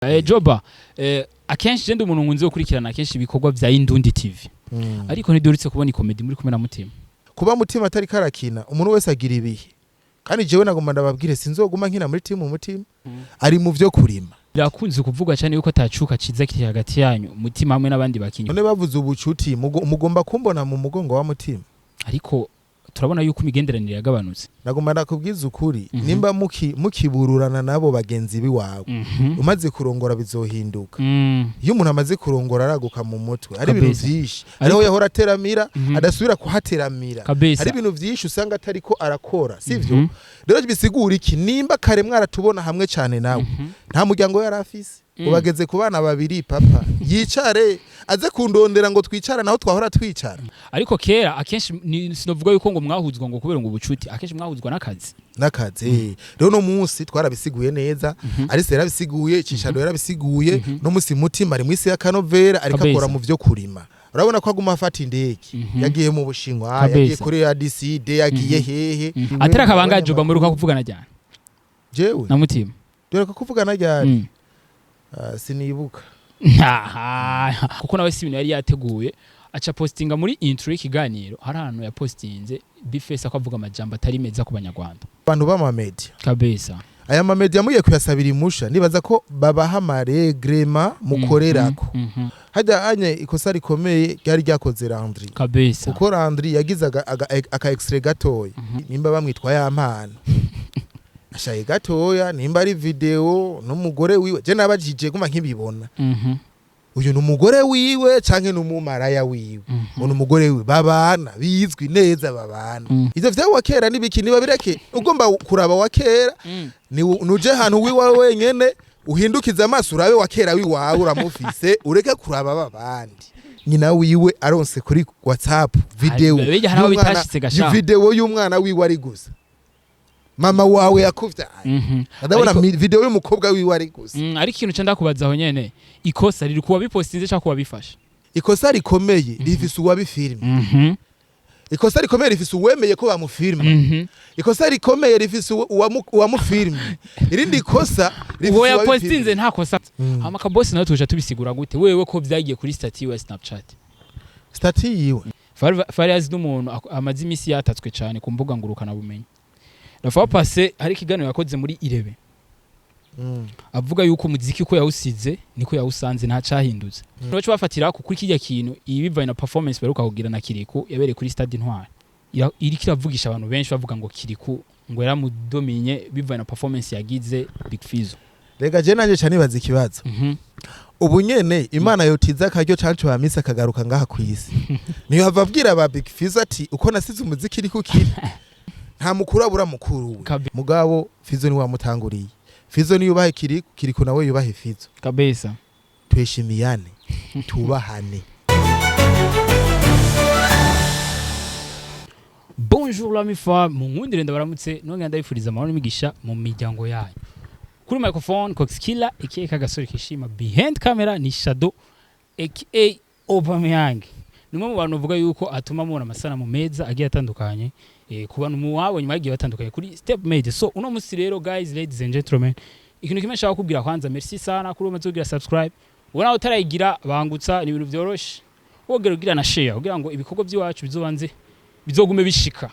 Joba, akenshi je ndi umuntu nkunze gukurikirana akenshi ibikorwa vya Indundi TV, ariko ntiduherutse kubona ikomedi muri kumwe na Mutima. Kuba Mutima atari karakina, umuntu wese agira ibihe, kandi jewe nagomba ndababwire, sinzoguma nkina muri timu. Mutima ari mu vyo kurima. Birakunze kuvugwa cyane yuko atacuka ciza kiri hagati yanyu, Mutima hamwe n'abandi bakinyi. None bavuze ubucuti, mugomba kumbona mu mugongo wa Mutima? Ariko turabona yuko imigenderanire yagabanutse. Nagomba ndakubwiza ukuri, nimba mukibururana nabo bagenzi biwawe, umaze kurongora bizohinduka. Iyo umuntu amaze kurongora araguka mu mutwe, hari ibintu vyinshi ariho yahora ateramira adasubira kuhateramira. Hari ibintu vyinshi usanga atariko arakora, sivyo? Rero bisigura iki? Nimba kare mwaratubona hamwe cyane nawe, nta muryango yari afise, ubageze ku bana babiri, papa yicare aze kundondera ngo twicara naho twahora twicara. Ariko kera akenshi sinovuga yuko ngo mwahuzwa ngo kubera ngo ubucuti, akenshi mwahuzwa n'akazi. N'akazi. Rero no munsi twarabisiguye neza, Alice yarabisiguye, Cishado yarabisiguye. No munsi Mutima ari mwisi ya Kanovera, ariko akora mu vyo kurima. Urabona ko aguma afata indege, yagiye mu Bushinwa, yagiye kuri ADCD, yagiye hehe. Atari akabanga, Joba, muruka kuvugana cyane Jewe? na Mutima? Dore ko kuvugana ryari? Ah, sinibuka. Aha, kuko nawe si ibintu yari yateguye, aca postinga muri intro y'ikiganiro. Hari ahantu yapostinze Bface ko avuga amajambo atari meza ku Banyarwanda. Abantu b'amamedia, aya mamedia mugiye kuyasabira imusha, nibaza ko babaha amaregrema mukorerako. Hajya anye ikosa rikomeye ryari ryakoze Landry, kuko Landry yagize aka extrait gatoya, nimba bamwitwa ya mpano ashaye gatoya, nimba ari video n'umugore wiwe. Je nabajije guma nkibibona, uyu ni umugore wiwe canke ni umumaraya wiwe? Ngo ni umugore wiwe babana, bizwi neza babana. Ivyo vya wa kera n'ibiki niba bireke. Ugomba kuraba wa kera, ni nuje ahantu wiwawe wenyene, uhindukize amaso urabe wa kera wiwawe uramufise, ureke kuraba babandi. Nyina wiwe aronse kuri WhatsApp video Bijya hari aho bitashitse gasha. Video y'umwana wiwe ari gusa, mama wawe yakuvyaye, ndabona video y'umukobwa wiwe ari gusa. Ariko ikintu ca ndakubaza aho nyene, ikosa riri kuwa bipostinze cyangwa kuwa bifashe? Ikosa rikomeye rifise uwabifilme. Ikosa rikomeye rifise uwemeye ko bamufilma. Ikosa rikomeye rifise uwamufilme. Irindi kosa rifise Uwo uwabifilme. yapostinze nta kosa. Hama kabosi nawe tuja tubisigura gute wewe ko vyagiye kuri statut ya Snapchat? Statut yiwe? Fariaz n'umuntu amaze imisi yatatswe cyane ku mbuga ngurukana bumenyi. La fois passée hari ikiganiro yakoze muri Irebe, avuga yuko umuziki uko yawusize niko yawusanze, nta cahindutse. Baco bafatira ku kuri kirya kintu ibi bivanye na performance baheruka kugira na Kiriku yabereye kuri Stade Intwari. Iriko iravugisha abantu benshi, bavuga ngo Kiriku ngo yaramudominye bivanye na performance yagize Big Fizzo. Rega je nanje ca nibaza ikibazo. Ubu nyene Imana yotiza akaryo cancu bamisi akagaruka ngaha kwisi, niyo hava abwira ba Big Fizzo ati uko nasize umuziki iri kukiri, nta mukuru abura mukuru we. Mugabo Fizzo ni wamutanguriye. Fizzo ni yubahe Kiriku, Kiriku nawe yubahe Fizzo. Tweshimiyane, tubahane. Bonjour la mifa, munkundire ndabaramutse, nongera ndabifuriza amahoro n'imigisha mu miryango yanyu. Kuri microphone Coxkiller aka kagasore kishima, behind camera ni Shadow aka Aubameyang. Ni umwe mu bantu bavuga yuko atuma mubona amasanamu meza agiye atandukanye, ku bantu muwabo nyuma yagiye batandukanye kuri Step Made. So uno musi rero, guys, ladies and gentlemen, ikintu kimwe nshaka kukubwira kwanza, merci sana kuri umaze kugira subscribe. Ubona utarayigira, bangutsa, ni ibintu byoroshe. Wogera ugira na share kugira ngo ibikorwa by'iwacu bizobanze bizogume bishika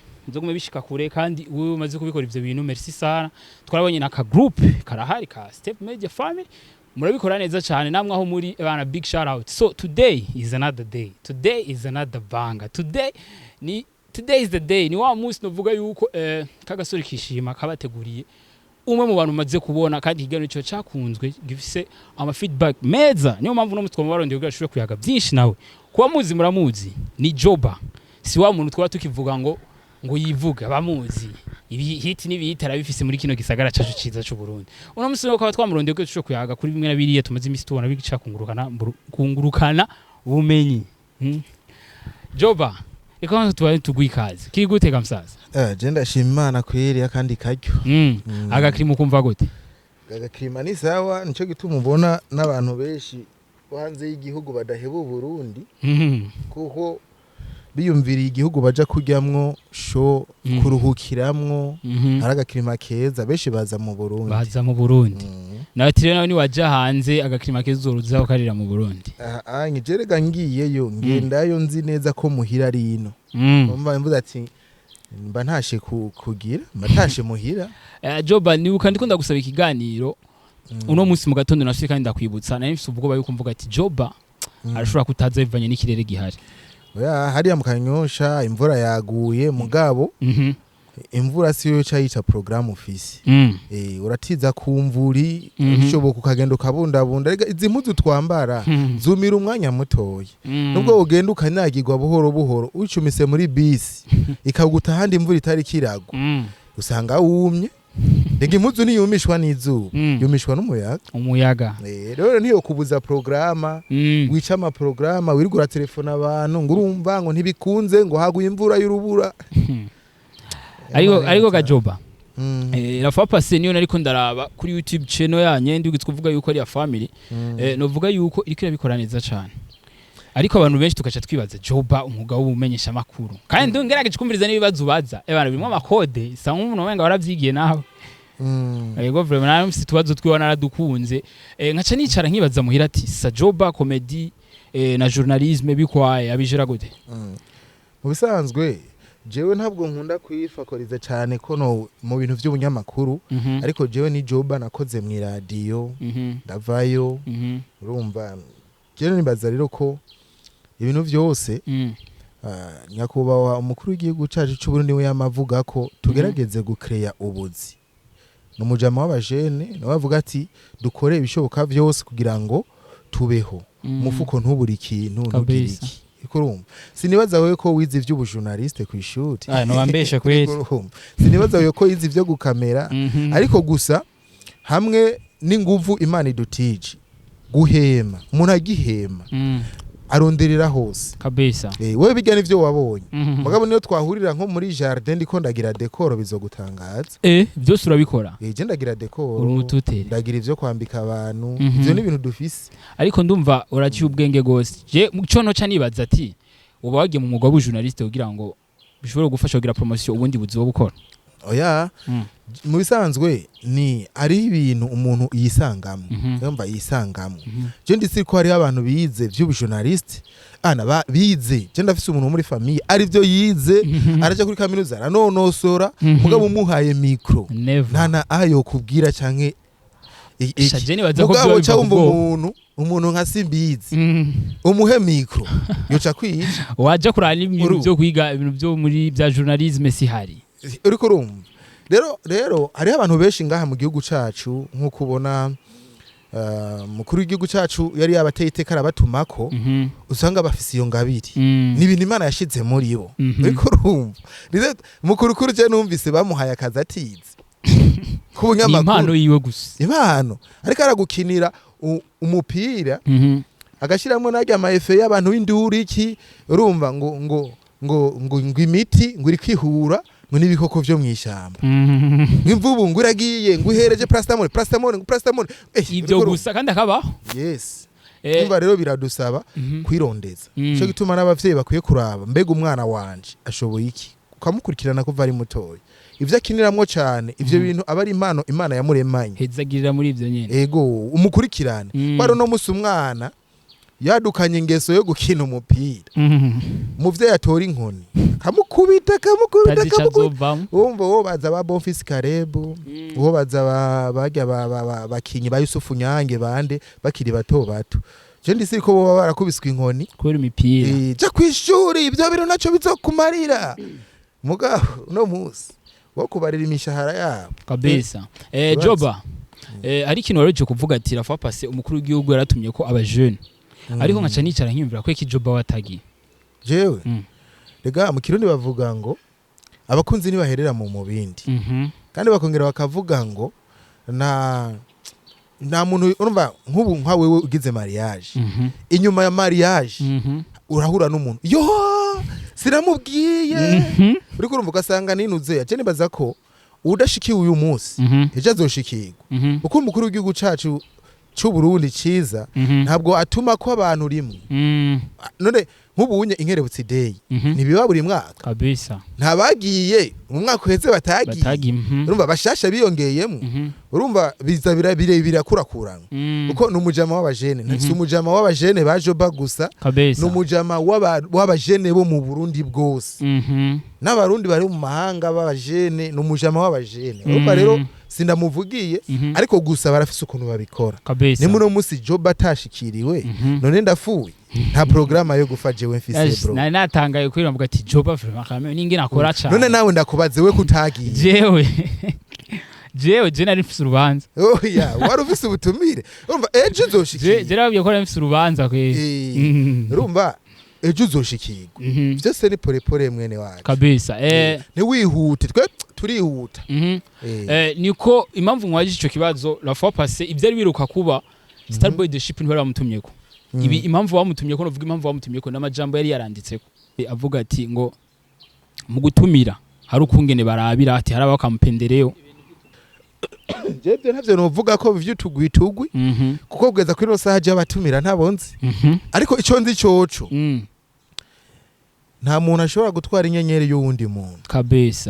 kure. Kandi wewe umaze kubikora ivyo bintu, merci sana. Twarabonye na ka group karahari ka Step Media Family, murabikora neza cyane namwe aho muri bana, big shout out. So today is another day, today is another banger, today ni today is the day, ni wa munsi novuga yuko kagasore kishima kabateguriye umwe mu bantu maze kubona, kandi ikiganiro cyo cyakunzwe, gifise ama feedback meza. Niyo mpamvu no mutwe mubarondeye kugira ashobore kuyaga byinshi nawe. Kuba muzi, muramuzi, ni Joba. Si wa muntu twaba tukivuga ngo yivuga, bamuzi ibi hit n'ibihita arabifise muri kino gisagara cacu ciza c'u Burundi. Uno musi rero twaba twamurondeye kugira dushobore kuyaga kuri bimwe na biriya tumaze imisi tubona bica kungurukana bumenyi. Joba, reka kwanza tubaye tuguhe ikaze. Kiri gute ga msaza? Je ndashima Imana kweri akandi karyo. Agakirimo kumva gute? Agakirima ni sawa, nico gituma ubona n'abantu benshi bo hanze y'igihugu badaheba Uburundi, kuko biyumviriye igihugu baja kuryamwo sho, kuruhukiramwo, hari agakirima keza, benshi baza mu Burundi. Baza mu Burundi. Nawe ati rero nawe niwaja hanze agakirima kezoruzaho karira mu Burundi. Ah, njerega ngiyeyo, ngendayo nzi neza ko muhira ari ino. Umva, mvuze ati mba ntashe kugira mba ntashe muhira. Joba, nibuka ndiko ndagusaba ikiganiro uno munsi mu gatondo, nasuye kandi ndakwibutsa, nari mfise ubwoba yuko mvuga ati Joba arashobora kutaza bivanye n'ikirere gihari. Oya, hariya mu Kanyosha imvura yaguye, mugabo imvura siyo yoca yica programme ufise. Uratiza ku mvuri, bishoboka ukagenda ukabundabunda. Rega izi mpuzu twambara zumira umwanya mutoya. Nubwo ugenda ukanyagirwa buhoro buhoro, ucumise muri bisi ikaguta ahandi imvura itari kiragwa, usanga wumye. Rega impuzu ntiyumishwa n'izuba, yumishwa n'umuyaga. Umuyaga. Rero ntiyo kubuza programme, wica amaprograma, wirirwa uratelefona abantu ngo urumva ngo ntibikunze, ngo haguye imvura y'urubura. Ariko gajoba, la fois passée niyo nariko ndaraba kuri YouTube channel yanyu, ndi kuvuga yuko ari ya family. Novuga yuko iriko irabikora neza cane, ariko abantu benshi tugaca twibaza Joba umwuga w'ubumenyesha makuru, kandi ndongerageje kumviriza n'ibibazo ubaza, ebana birimo amakode isa nk'umuntu wenga waravyigiye nawe. Yego, vraiment nawe mfise utubazo twiwe naradukunze. Nkaca nicara nkibaza muhira ati sa Joba comedy na journalisme bikwaye abijira gute? Mu bisanzwe jewe ntabwo nkunda kwifakoriza cyane ko no mu bintu by'ubunyamakuru, ariko jewe ni joba nakoze mu iradiyo, ndavayo. Urumva, jewe nibaza rero ko ibintu byose, nyakubahwa umukuru w'igihugu cacu c'u Burundi we yamavuga ko tugerageze gucreya ubuzi, ni umujama w'abajene, nawe avuga ati dukore ibishoboka vyose kugira ngo tubeho, umufuko ntubure ikintu, ntugire iki. Uriko urumva, sinibaza wewe ko wize ivy'ubujournaliste kw'ishuri. Ah, no bambeshe kweli. Uriko urumva, sinibaza wewe ko wize ivyo gukamera, ariko gusa hamwe n'inguvu Imana idutije guhema, umuntu agihema aronderera hose. Wewe bijya nivyo wabonye, mugabo niyo twahurira nko muri jardin ndiko ndagira décor, bizogutangaza. Byose urabikora? Je ndagira Uri décor, umututeri. ndagira ivyo kwambika abantu. Ivyo ni ibintu dufise. Ariko ndumva uraciye ubwenge gose. Je muco noca nibaza ati uba wagiye mu mwuga w'ubujournaliste kugira ngo bishobore gufasha kugira promotion ubundi buzi wo gukora? Oya. Mu bisanzwe ni ari ibintu umuntu yisangamo, yumva yisangamo. Je ndisi ko hariho abantu bize vy'ubujournaliste, ana bize. Je ndafise umuntu wo muri famille ari byo yize, araja kuri kaminuza aranonosora, mugabo umuhaye micro, Never. nta na ayo kubwira canke iki. Sha, je nibaza ko Mugabo vyoba ca biva wumva ku bwoko. umuntu nka Simbizi, umuhe micro yoca kwica. Waja kuraba n'ibintu Urumva. byo kwiga ibintu byo muri bya journalisme sihari. Uriko urumva rero hariho abantu benshi ngaha mu gihugu cacu, nk'uko ubona mukuru w'igihugu cacu yari yabateye iteka arabatumako, usanga bafise iyo ngabiri, ni ibintu Imana yashize muri bo. Uriko urumva, Rero, mukuru je numvise bamuhaye akazi atize ku Ni impano bunyamakuru. yiwe gusa. Impano, ariko aragukinira umupira, agashyiramo n'arya ama effets y'abantu b'induru iki, urumva ngo imiti ngo iri kwihura ngo n'ibikoko vyo mw'ishamba, ngo imvubu ngo iragiye, ngo ihereje paracetamol, paracetamol, ngo paracetamol. Ibyo Uriko gusa kandi akabaho. Yes. Umva rero, biradusaba kwirondeza. Cyo gituma n'abavyeyi bakwiye kuraba mbega umwana wanje ashoboye iki, ukamukurikirana kuva ari mutoya, ivyo akiniramwo cane, ivyo bintu aba ari impano Imana yamuremanye. Hezagirira muri ibyo nyene. Ego, umukurikirane. Kwari uno musi umwana yadukanye ingeso yo gukina umupira, umuvyeyi atora inkoni akamukubita, akamukubita, tazi ico akamukubita. azovamwo. Wumva wo baza ba Bonfils Karebu, uwo baza barya bakinyi ba Yusufu Nyange bande bakiri bato bato, je ndisi ko boba barakubiswe inkoni kubera imipira. Ja kwishuri, ibyo bintu naco bizokumarira, mugabo uno musi wo kubarira imishahara yabo. Kabisa. Ikibazo. Joba, hari ikintu waroje kuvuga ati la fois passée umukuru w'igihugu yaratumye ko abajene, ariko nkaca nicara nkiyumvira ko iki Joba watagiye. Jewe, rega mu Kirundi bavuga ngo abakunzi ntibaherera mu mubindi, kandi bakongera bakavuga ngo nta muntu, urumva nk'ubu nka wewe ugize mariage, inyuma ya mariage urahura n'umuntu, yo sinamubwiye. Uriko urumva, ugasanga ninuze. Je nibaza ko udashikiwe uyu munsi, ejo azoshikirwa, kuko umukuru w'igihugu cacu c'u Burundi ciza ntabwo atuma ko abantu rimwe. None Nk'ubunye Inkerebutsi Day ntibiba buri mwaka. Ntabagiye mu mwaka uheze batagiye. Batagiye. Urumva bashasha biyongeyemo. Urumva biza birakurakurana, kuko ni umujama w'abajene, si umujama w'abajene ba Joba gusa, ni umujama w'abajene bo mu Burundi bwose n'abarundi bari mu mahanga b'abajene. Ni umujama w'abajene. Urumva rero sindamuvugiye, ariko gusa barafise ukuntu babikora. Ni muri uno munsi Joba atashikiriwe, none ndafuye? Nta programme yo gufa jewe mfise, bro. Nari natangaye kubera mvuga ati Joba vraiment quand même ninge nakora cane. None nawe ndakubaze, we kutagiye? Jewe je nari mfise urubanza. Oya, wari ufise ubutumire. Urumva ejo uzoshikirwa. Je nababwiye ko nari mfise urubanza kwe. Urumva ejo uzoshikirwa. Vyose ni porepore, mwene wacu. Kabisa. Ntiwihute, twe turihuta. Niko impamvu mwajije ico kibazo, la fois passée ivyari biruka kuba, Starboy the Ship ntibari bamutumyeko. Ibi impamvu bamutumyeko, novuga impamvu bamutumyeko n'amajambo yari yaranditseko. Avuga ati ngo mu gutumira hari ukungene barabira, ati hari abakampendereo. Jebwe ntavyo novuga ko vy'utugwitugwi, kuko kugeza kuri ino saha je abatumira ntabo nzi. Ariko ico nzi coco, nta muntu ashobora gutwara inyenyeri y'uwundi muntu.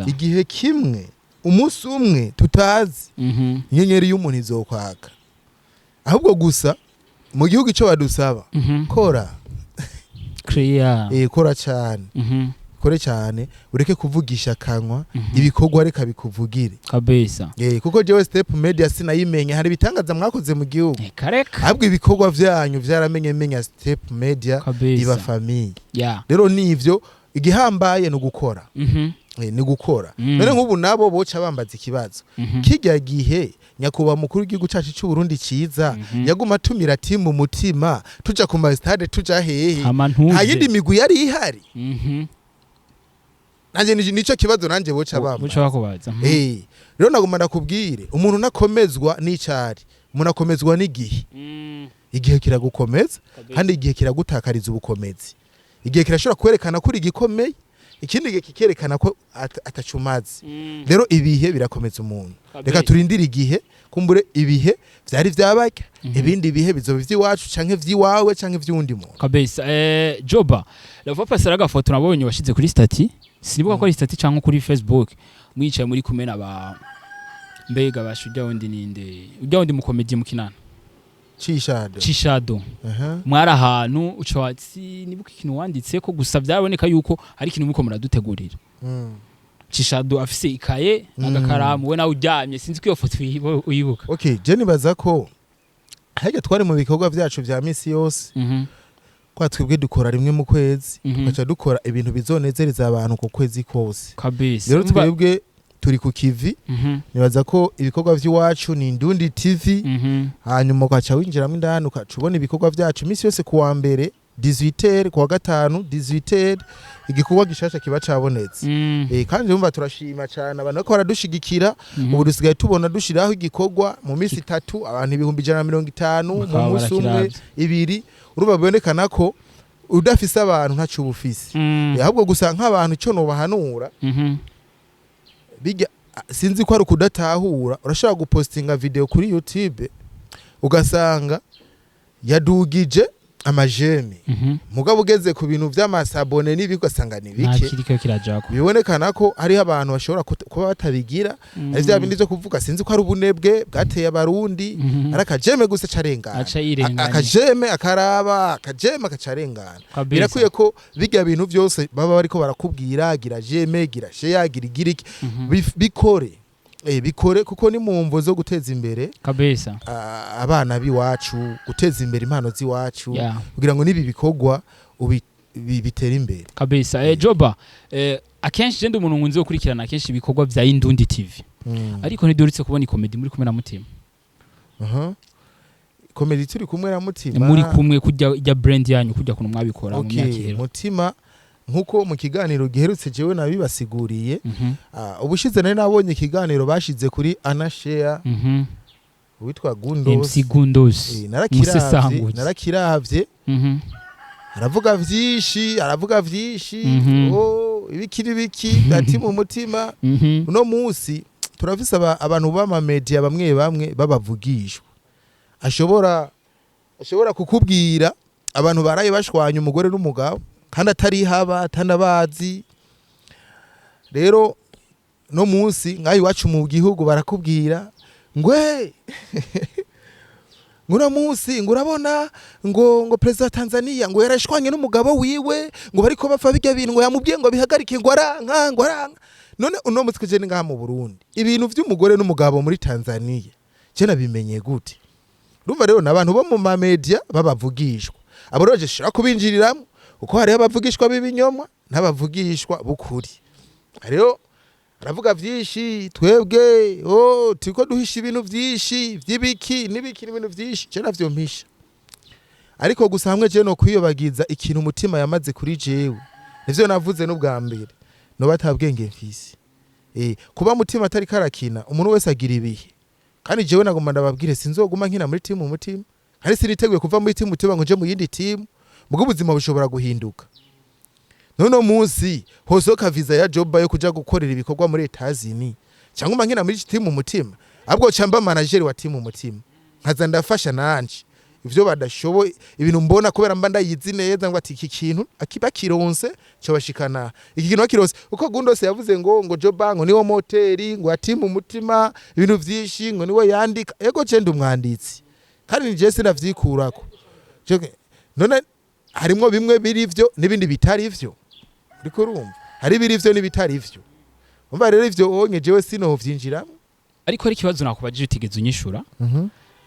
Igihe kimwe, umunsi umwe tutazi, inyenyeri y'umuntu izokwaka. Ahubwo gusa mu gihugu ico badusaba, kora. Clear. Kora cyane. Kore cyane, ureke kuvugisha akanwa. Ibikorwa reka bikuvugire. Kuko jewe Step Media sinayimenya, hari ibitangaza mwakoze mu gihugu. Kareka. Ahubwo ibikorwa vyanyu vyaramenye menya Step Media iba famille. Rero nivyo, igihambaye ni ugukora. Ni gukora. None nk'ubu nabo boca bambaza ikibazo, kijya gihe nyakubahwa mukuru w'igihugu cacu c'u Burundi ciza yaguma atumira timu mutima, tuja ku ma stade, tuja hehe, Hama ntuze. nta yindi migwi yari ihari? Nanje nico kibazo nanje boca bambaza. Buca bakubaza. Rero naguma ndakubwire, umuntu nakomezwa n'icari, umuntu akomezwa n'igihe. Igihe kiragukomeza, kandi igihe kiragutakariza ubukomezi. Igihe kirashobora kwerekana ko uri igikomeye, ikindi gihe kikerekana ko atacumazi. Rero ibihe birakomeza umuntu. Reka turindire igihe, kumbure ibihe vyari vyabarya, ibindi bihe bizoba ivy'iwacu canke vy'iwawe canke ivy'uwundi muntu. Kabisa. Joba, la fois passée agafoto nabonye washize kuri statut, sinibuka ko ari statut cyangwa kuri Facebook, mwicaye muri kumwe na ba mbega basha ujya wundi ninde, ujya wundi mukomedi mukinana? Cishado. Cishado. Mwari ahantu uca watsi, nibuka ikintu wanditse ko gusa byaboneka yuko ari ikintu muko muradutegurira. Cishado afise ikaye n'agakaramu, we nawe uryamye. Sinzi ko iyo foto uyibuka. Okay, je nibaza ko harya twari mu bikorwa vyacu vya misi yose, kwa twebwe dukora rimwe mu kwezi, tugaca dukora ibintu bizonezereza abantu ku kwezi kose. Rero twebwe turi ku kivi. Nibaza ko ibikorwa vy'iwacu ni Indundi TV. Hanyuma ugaca winjiramo indani, ugaca ubona ibikorwa vyacu iminsi yose. Ku wa mbere 18h, ku wa gatanu 18h, igikorwa gishasha kiba cabonetse. Kandi urumva turashima cyane abantu bariko baradushigikira. Ubu dusigaye tubona dushiraho igikorwa mu minsi 3, abantu 150,000 mu Bakaba munsi umwe, barakiravye. ibiri. Urumva bibonekana ko udafise abantu ntaco uba ufise. Ahubwo gusa nk'abantu ico nobahanura, bijya sinzi ko ari ukudatahura, urashobora gupostinga video kuri YouTube ugasanga yadugije ama j'aime, mugabo ugeze ku bintu vy'ama s'abonner n'ibi ugasanga ni Nta bike. kiriko kirajako. Bibonekana ko hariho abantu bashobora kuba batabigira, ari vya bindi vyo kuvuga, sinzi ko ari ubunebwe bwateye abarundi, ari aka j'aime gusa carengana. Aca yirenganya. Aka j'aime akaraba, aka j'aime akacarengana. Birakwiye ko bijya bintu byose baba bariko barakubwira, gira j'aime, gira share, gira igira iki, bikore. Bikore kuko ni mu mvo zo guteza imbere abana b'iwacu, guteza imbere impano z'iwacu, kugira ngo n'ibi bikorwa bitere imbere. Kabisa. Joba, akenshi je ndi umuntu nkunze gukurikirana akenshi ibikorwa vya Indundi TV, ariko ntidurutse kubona i comédie muri kumwe na Mutima. Aha. Comédie turi kumwe na Mutima? Muri kumwe kujya ijya brand yanyu, kujya kuntu mwabikora mu myaka ihera. Mutima, nkuko mu kiganiro giherutse jewe nabibasiguriye, ubushize nari nabonye ikiganiro bashize kuri Anashare, witwa Gundos. MC Gundos. Narakiravye. Musesanguzi. Narakiravye. Aravuga vyinshi, aravuga vyinshi. Oh, ibiki n'ibiki ati mu mutima. Uno munsi turafise abantu b'amamedia bamwe bamwe babavugishwa, ashobora kukubwira abantu baraye bashwanya umugore n'umugabo. Kandi atari haba atanabazi. Rero no munsi ngaho iwacu mu gihugu barakubwira ngo: "Hey, ngo uno munsi ngo urabona ngo perezida wa Tanzania ngo yarashwanye n'umugabo wiwe, ngo bariko bapfa bijya bintu, ngo yamubwiye ngo bihagarike, ngo aranka, ngo aranka." None uno munsi kuje ngaha mu Burundi, ibintu vy'umugore n'umugabo muri Tanzania je nabimenye gute? Urumva rero n'abantu bo mu ma media babavugishwa, abo rero je shobora kubinjiriramwo, kuko hariho abavugishwa b'ibinyoma n'abavugishwa b'ukuri. Hariho aravuga vyinshi, twebwe oh turiko duhisha ibintu vyinshi vy'ibiki n'ibiki n'ibintu vyinshi, je navyo mpisha. Ariko gusa hamwe je no kwiyobagiza ikintu umutima yamaze kuri jewe, nivyo navuze n'ubwa mbere, noba atabwenge mfise. Kuba mutima atari karakina, umuntu wese agira ibihe. Kandi jewe nagomba ndababwire, sinzoguma nkina muri timu umutima, kandi siniteguye kuva muri timu umutima ngo nje mu yindi timu. Mugo ubuzima bushobora guhinduka. None munsi hosoka visa ya job yo kuja gukorera ibikorwa muri Etazini, cyangwa mba nkina muri timu umutima, ahubwo camba manager wa timu umutima, nkaza ndafasha nanje ivyo badashoboye, ibintu mbona kubera mba ndayizi neza, ngo ati iki kintu akiba kironse cyo bashikana, iki kintu akironse. Uko Gundose yavuze ngo Joba ngo niwo moteri ngo atimu umutima, ibintu vyinshi ngo niwe yandika. Ego, je ndi umwanditsi kandi ni je sinavyikurako. None harimwo bimwe biri vyo n'ibindi bitari vyo. Uriko urumva hari biri vyo n'ibitari vyo. Umva rero, ivyo onye jewe sinovyinjiramo. Ariko hari ikibazo nakubajije utigeze unyishura.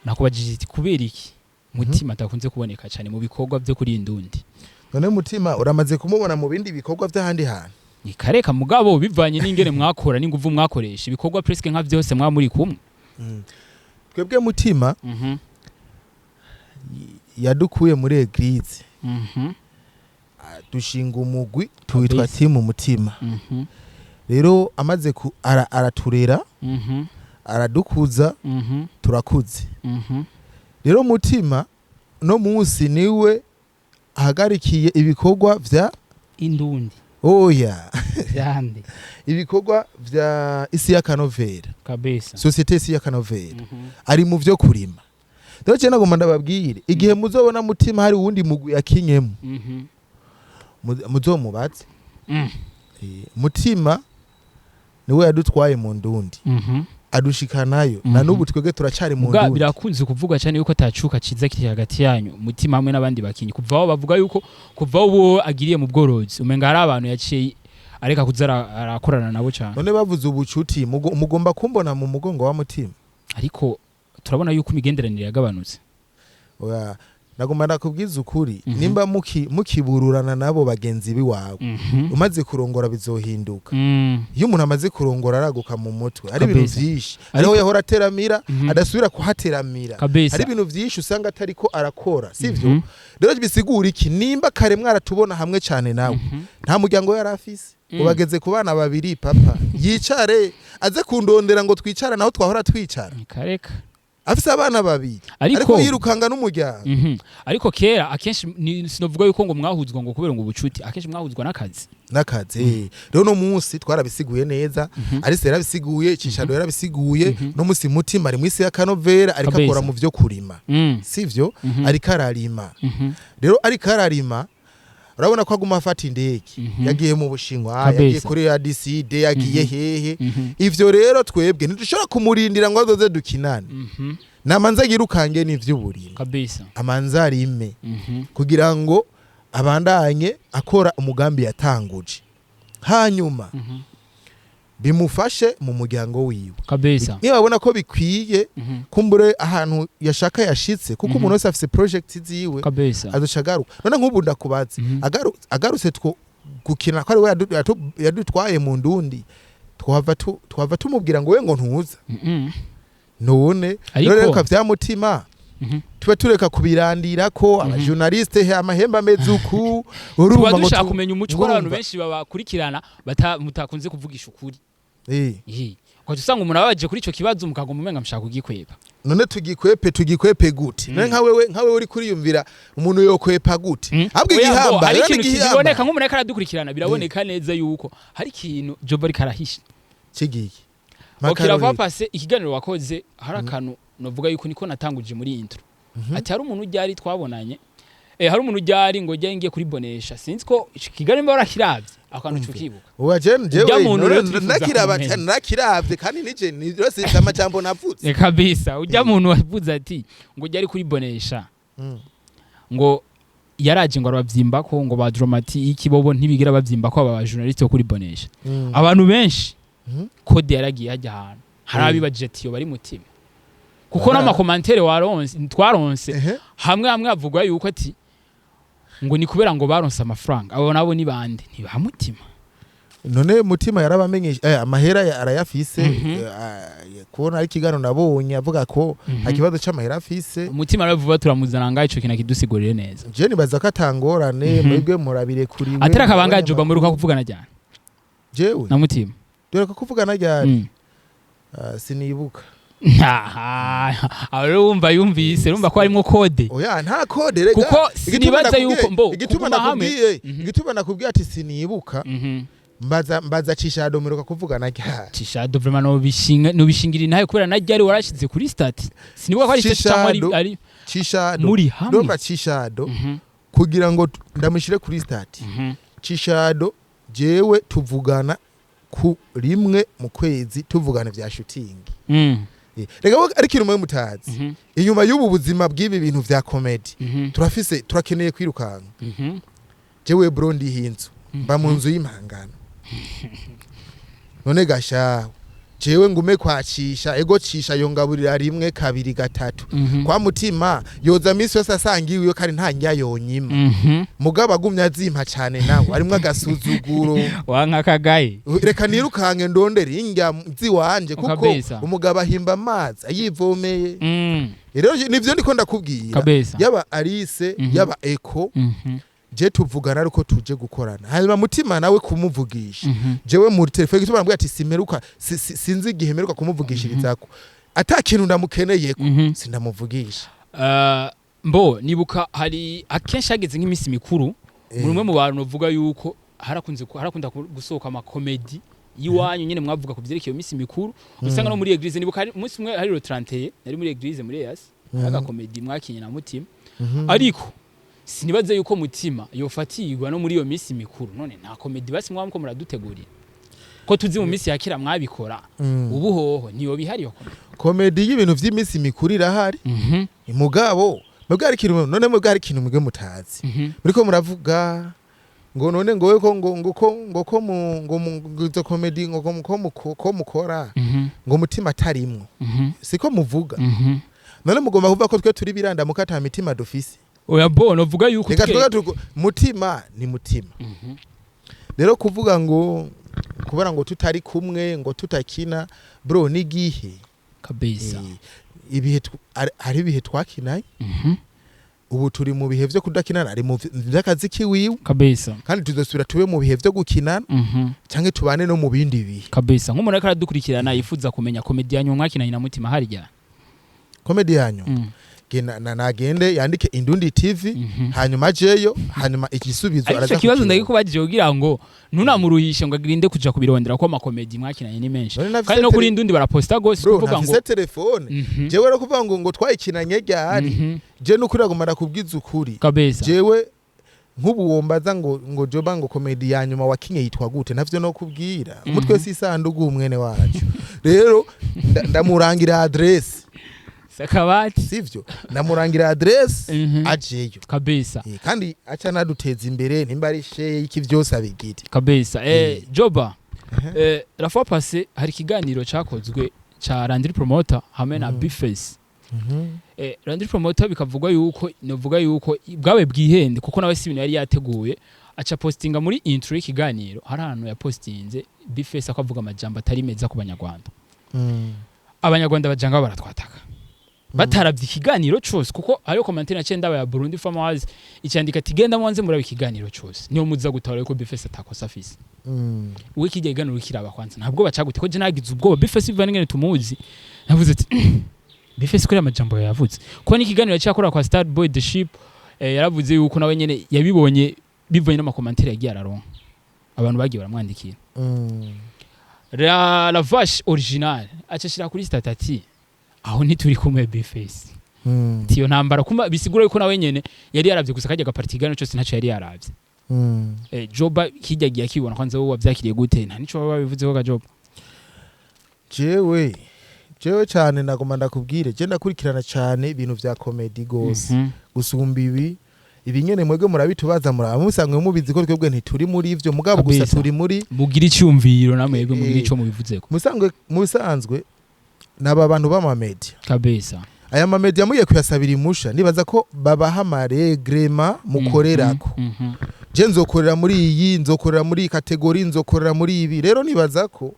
Nakubajije iti kubera iki mutima atakunze kuboneka cyane mu bikorwa byo kuri Indundi? None mutima uramaze kumubona mu bindi bikorwa vy'ahandi hantu? Ni kareka, mugabo bivanye n'ingene mwakora n'inguvu mwakoresha, ibikorwa presque nka byose mwa muri kumwe. Twebwe mutima yadukuye muri église, dushinga umugwi tuwitwa timu mutima. Rero amaze araturera, aradukuza, turakuze. Rero mutima no munsi niwe ahagarikiye ibikorwa vya Indundi? Oya. Vyande? Ibikorwa vya isi y'akanovera. Société isi y'akanovera. Ari mu vyo kurima. Rero je nagomba ndababwire, igihe muzobona mutima hari uwundi mugwi yakinyemo, muzomubaze. Mutima niwe yadutwaye mu ndundi, adushikanayo na n'ubu twebwe turacari mu Muga ndundi. Birakunze kuvugwa cyane yuko atacuka ciza kiri hagati yanyu, mutima hamwe n'abandi bakinyi. Kuva aho bavuga yuko kuva aho uwo agiriye mu bworozi, umenga hari abantu yaciye areka kuza arakorana nabo cyane. None bavuze ubucuti, mugomba kumbona mu mugongo wa mutima? Ariko turabona yuko imigenderanire yagabanutse. Oya, nagomba ndakubwiza ukuri. Nimba mukibururana nabo bagenzi biwawe, umaze kurongora bizohinduka. Iyo umuntu amaze kurongora araguka mu mutwe, hari ibintu vyinshi hariho yahora ateramira, adasubira kuhateramira. Hari ibintu vyinshi usanga atariko arakora, sivyo? Rero bisigura iki? Nimba kare mwaratubona hamwe cyane nawe, nta muryango yari afise, ubageze ku bana babiri, papa yicare aze kundondera ngo twicara naho twahora twicara? Kareka. Afise abana babiri, ariko ariko yirukanga n'umuryango. Ariko kera akenshi sinovuga yuko ngo mwahuzwa ngo kubera ngo ubucuti, akenshi mwahuzwa n'akazi. N'akazi. Rero no munsi twarabisiguye neza. Alice yarabisiguye, Cishado yarabisiguye. No munsi mutima ari mwisi ya kanovera, ariko akora mu vyo kurima, sivyo? Ariko ararima. Rero ariko ararima, urabona ko aguma afata indege. Yagiye mu Bushinwa, yagiye kuri ADCD, yagiye hehe. Ivyo rero twebwe ntidushobora kumurindira ngo azoze dukinane. Namanza yirukange n'ivy'uburimi, amanza arime, kugira ngo abandanye akora umugambi yatanguje, hanyuma bimufashe mu muryango wiwe. Niba babona ko bikwiye, kumbure ahantu yashaka yashitse, kuko umuntu wese afise project ziwe, azoca agaruka. None nk'ubu ndakubaze, agarutse two gukina, ko ari we yadutwaye mu ndundi, twahava tumubwira ngo we ngo ntuza? None rero reka vya mutima tube tureka kubirandira ko aba journaliste he amahembe ameze uku, urumva Tuba ngo dushaka kumenya umuco, ko abantu urumva. benshi babakurikirana mutakunze kuvugisha ukuri. Ukaca usanga umuntu ababaje kuri ico kibazo, mukaguma umenga mushaka kugikweba. None tugikwepe gute? None nka wewe uri kuriyumvira umuntu yokwepa gute? Ahubwo Oya, ngo igihamba hari rero ikintu ni kiboneka igihamba nk'umuntu ariko aradukurikirana, biraboneka neza yuko hari ikintu Jobo ariko arahisha. Kigiye. Okay, la Makarori. fois passée ikiganiro wakoze, hari akantu novuga yuko niko natanguje muri intro, ati hari umuntu ujyari twabonanye. Hari umuntu ujyari ngo jya ngiye kuri Bonesha, sinzi ko ico Kigali mba warakiravye, akantu ukibuka. Uwa je Ujya jewe muntu rero twifuza nakiraba kumenya. Cyane nakiravye, kandi nije ni rose amajambo navuze. Kabisa, ujya muntu wavuze ati ngo ujya ari kuri Bonesha, ngo yaraje ngo arabavyimba ko ngo ba Drama-T iki bobo ntibigira bavyimba ko aba journaliste bo kuri Bonesha. Abantu benshi code yaragiye hajya ahantu hari abibajije ati yo bari Mutima, kuko n'ama commentaires waronse, twaronse, hamwe hamwe havugwa yuko ati ngo ni kubera ngo baronse amafaranga. Abo nabo ni bande? Ni ba Mutima. None Mutima yarabamenyesha amahera arayafise. Kubona ari ikiganiro nabonye avuga ko ikibazo c'amahera afise. Umutima rero vuba turamuzana ngaho, ico kintu akidusigurire neza. Je nibaza ko atangorane. Mwebwe murabire kuri we. Atari akabanga, Juba, muruka kuvugana cyane Jewe na Mutima? Dore ko kuvugana ryari? Ah, sinibuka. Aho rero wumva yumvise, urumva ko harimo code. Oya, nta code rega. Kuko Igituma sinibaza yuko mbo igituma kuguma hamwe nakubwiye, igituma nakubwiye ati sinibuka, mbaza Cishado muruka kuvugana ryari. Cishado vraiment no bishingira intahe, kubera na ryari warashize kuri statut, sinibuka ko ari statut cyangwa ari Cishado. ari Cishado muri hamwe. Ndumva Cishado kugira ngo ndamushyire kuri statut. Cishado jewe tuvugana ku rimwe mu kwezi, tuvugana vya shooting. Rega we, ariko ikintu mwe mutazi, inyuma y'ubu buzima bw'ibi bintu vya comedy, turafise, turakeneye kwirukanka. Jewe bro, ndiha inzu, mba mu nzu y'impangano. None gashaho jewe ngume kwacisha ego cisha yongaburira rimwe, kabiri, gatatu. Kwa Mutima yoza misi yose asanga iwiwe, kandi nta njya yonyima. Mugabo agumye azimpa cane, nawe arimwo agasuzuguro. Wanka kagaye. Reka nirukange ndondere indya ziwanje, kuko umugabo ahimba amazi ayivomeye. Rero nivyo ndiko ndakubwira. Yaba Alice, yaba Eko, je tuvugana ariko tuje gukorana. Hanyuma Mutima nawe kumuvugisha, jewe muri telefone, gituma nambwira ati simeruka, sinzi igihe meruka kumuvugishirizako. Ata kintu ndamukeneyeko, sindamuvugisha. Mbo nibuka hari akenshi hageze nk'iminsi mikuru, muri umwe mu bantu bavuga yuko harakunda gusohoka ama comédie y'iwanyu nyene mwavuga ku vyerekeye iyo minsi mikuru, usanga no muri église. Nibuka hari umunsi umwe hari le 31, nari muri église muri EAS, aga comédie mwakinye na Mutima. Ariko sinibaze yuko Mutima yofatirwa no muri iyo minsi mikuru. None nta comédie basi mwaba muko muradutegurira, ko tuzi mu minsi ya kera mwabikora? Ubu hoho ntiyo bihari iyo comédie? Comédie y'ibintu vy'iminsi mikuru irahari. Mugabo mwebwe hari ikintu, none mwebwe hari ikintu mwebwe mutazi. Muriko muravuga ngo none ngo we ko ngo ko ngo ko mu ngo mu ngo izo comédie ngo ko mukora, ngo Mutima atarimwo, siko muvuga? None mugomba kuvuga ko twe turi birandamuka, ata mitima dufise? Oya, bo novuga yuko Reka twe Mutima ni Mutima. Rero kuvuga ngo kubera ngo tutari kumwe, ngo tutakina, bro, n'igihe. Ibihe hari ibihe twakinanye. Ubu turi mu bihe vyo kudakinana, ari mu vy'akazi kiwiwe. Kandi tuzosubira tube mu bihe vyo gukinana, canke tubane no mu bindi bihe. Kabisa, nk'umuntu ariko aradukurikirana yifuza kumenya comédie yanyu mwakinanye na Mutima harya. Comédie yanyu, genda nagende yandike Indundi TV, hanyuma ajeyo, hanyuma igisubizo Ariko araza ico kibazo kukibona. ndagikubajije kugira ngo ntunamuruhishe ngo agirinde kuja kubirondera, ko ama comédie mwakinanye ni menshi. None nafise Kandi no kuri Indundi baraposta gose. Bro, Kuvuga ngo ntafise telefone. Jewe rero kuvuga ngo twayikinanye ryari, je nukuri agomba ndakubwiza ukuri. Jewe nk'ubu wombaza ngo Joba, ngo comédie ya nyuma wakinye yitwa gute, ntavyo no kubwira. Umutwe si isandugu, mwene wacu. Rero ndamurangira adresse. Sakabati. Sivyo, ndamurangira adresse, ajeyo. Kandi aca naduteza imbere, nimba ari share iki vyose abigire. Kabisa. Joba, la fois passée hari ikiganiro cakozwe ca Landry Promoter hamwe na Bface. Landry Promoter bikavugwa yuko, novuga yuko bwawe bwihende, kuko nawe si ibintu yari yateguye, aca postinga muri intro y'ikiganiro, hari ahantu yapostinze Bface akavuga amajambo atari meza ku Banyarwanda. Abanyarwanda bajanga baratwataka bataravye ikiganiro cose, kuko hariyo commentaire naciye ndaba ya Burundi Farmers icandika ati: "Genda mwanze murabe ikiganiro cose, niyo muza gutabara yuko Bface atakosa afise." We kijya iganiro kiraba kwanza ntabwo bacagute, ko je nagize ubwoba. Bface biva n'ingene tumuzi, navuze ati Bface kuri amajambo yavuze, ko n'ikiganiro cyakora kwa Star Boy the Ship, yaravuze yuko nawe nyene yabibonye bivanye n'ama commentaires yagiye araronka, abantu bagiye baramwandikira. La vache originale acashira kuri statut ati: "Aho ntituri kumwe, Bface." Ati iyo ntambara kuma bisigura yuko nawe nyene yari yaravye gusa kajya gaparti ikiganiro cyose ntaco yari yaravye. Joba kijya giye akibona kwanza, wowe wavyakiriye gute? Nta nico baba babivuzeho ga Joba? Jewe cyane nagoma ndakubwire, je ndakurikirana cyane ibintu vya comedy gose gusumba ibi nyene mwebwe murabitubaza, muraba musanzwe mubizi ko twebwe ntituri muri ivyo, mugabo gusa turi muri Mugira icyumviro namwebwe, mugira ico mubivuzeko. Musanzwe naba bantu b'amamedia. Aya mamedia mugiye kuyasabira imusha, nibaza ko babaha ama règlements mukorerako. Je nzokorera muri iyi, nzokorera muri iyi catégorie, nzokorera muri ibi. Rero nibaza ko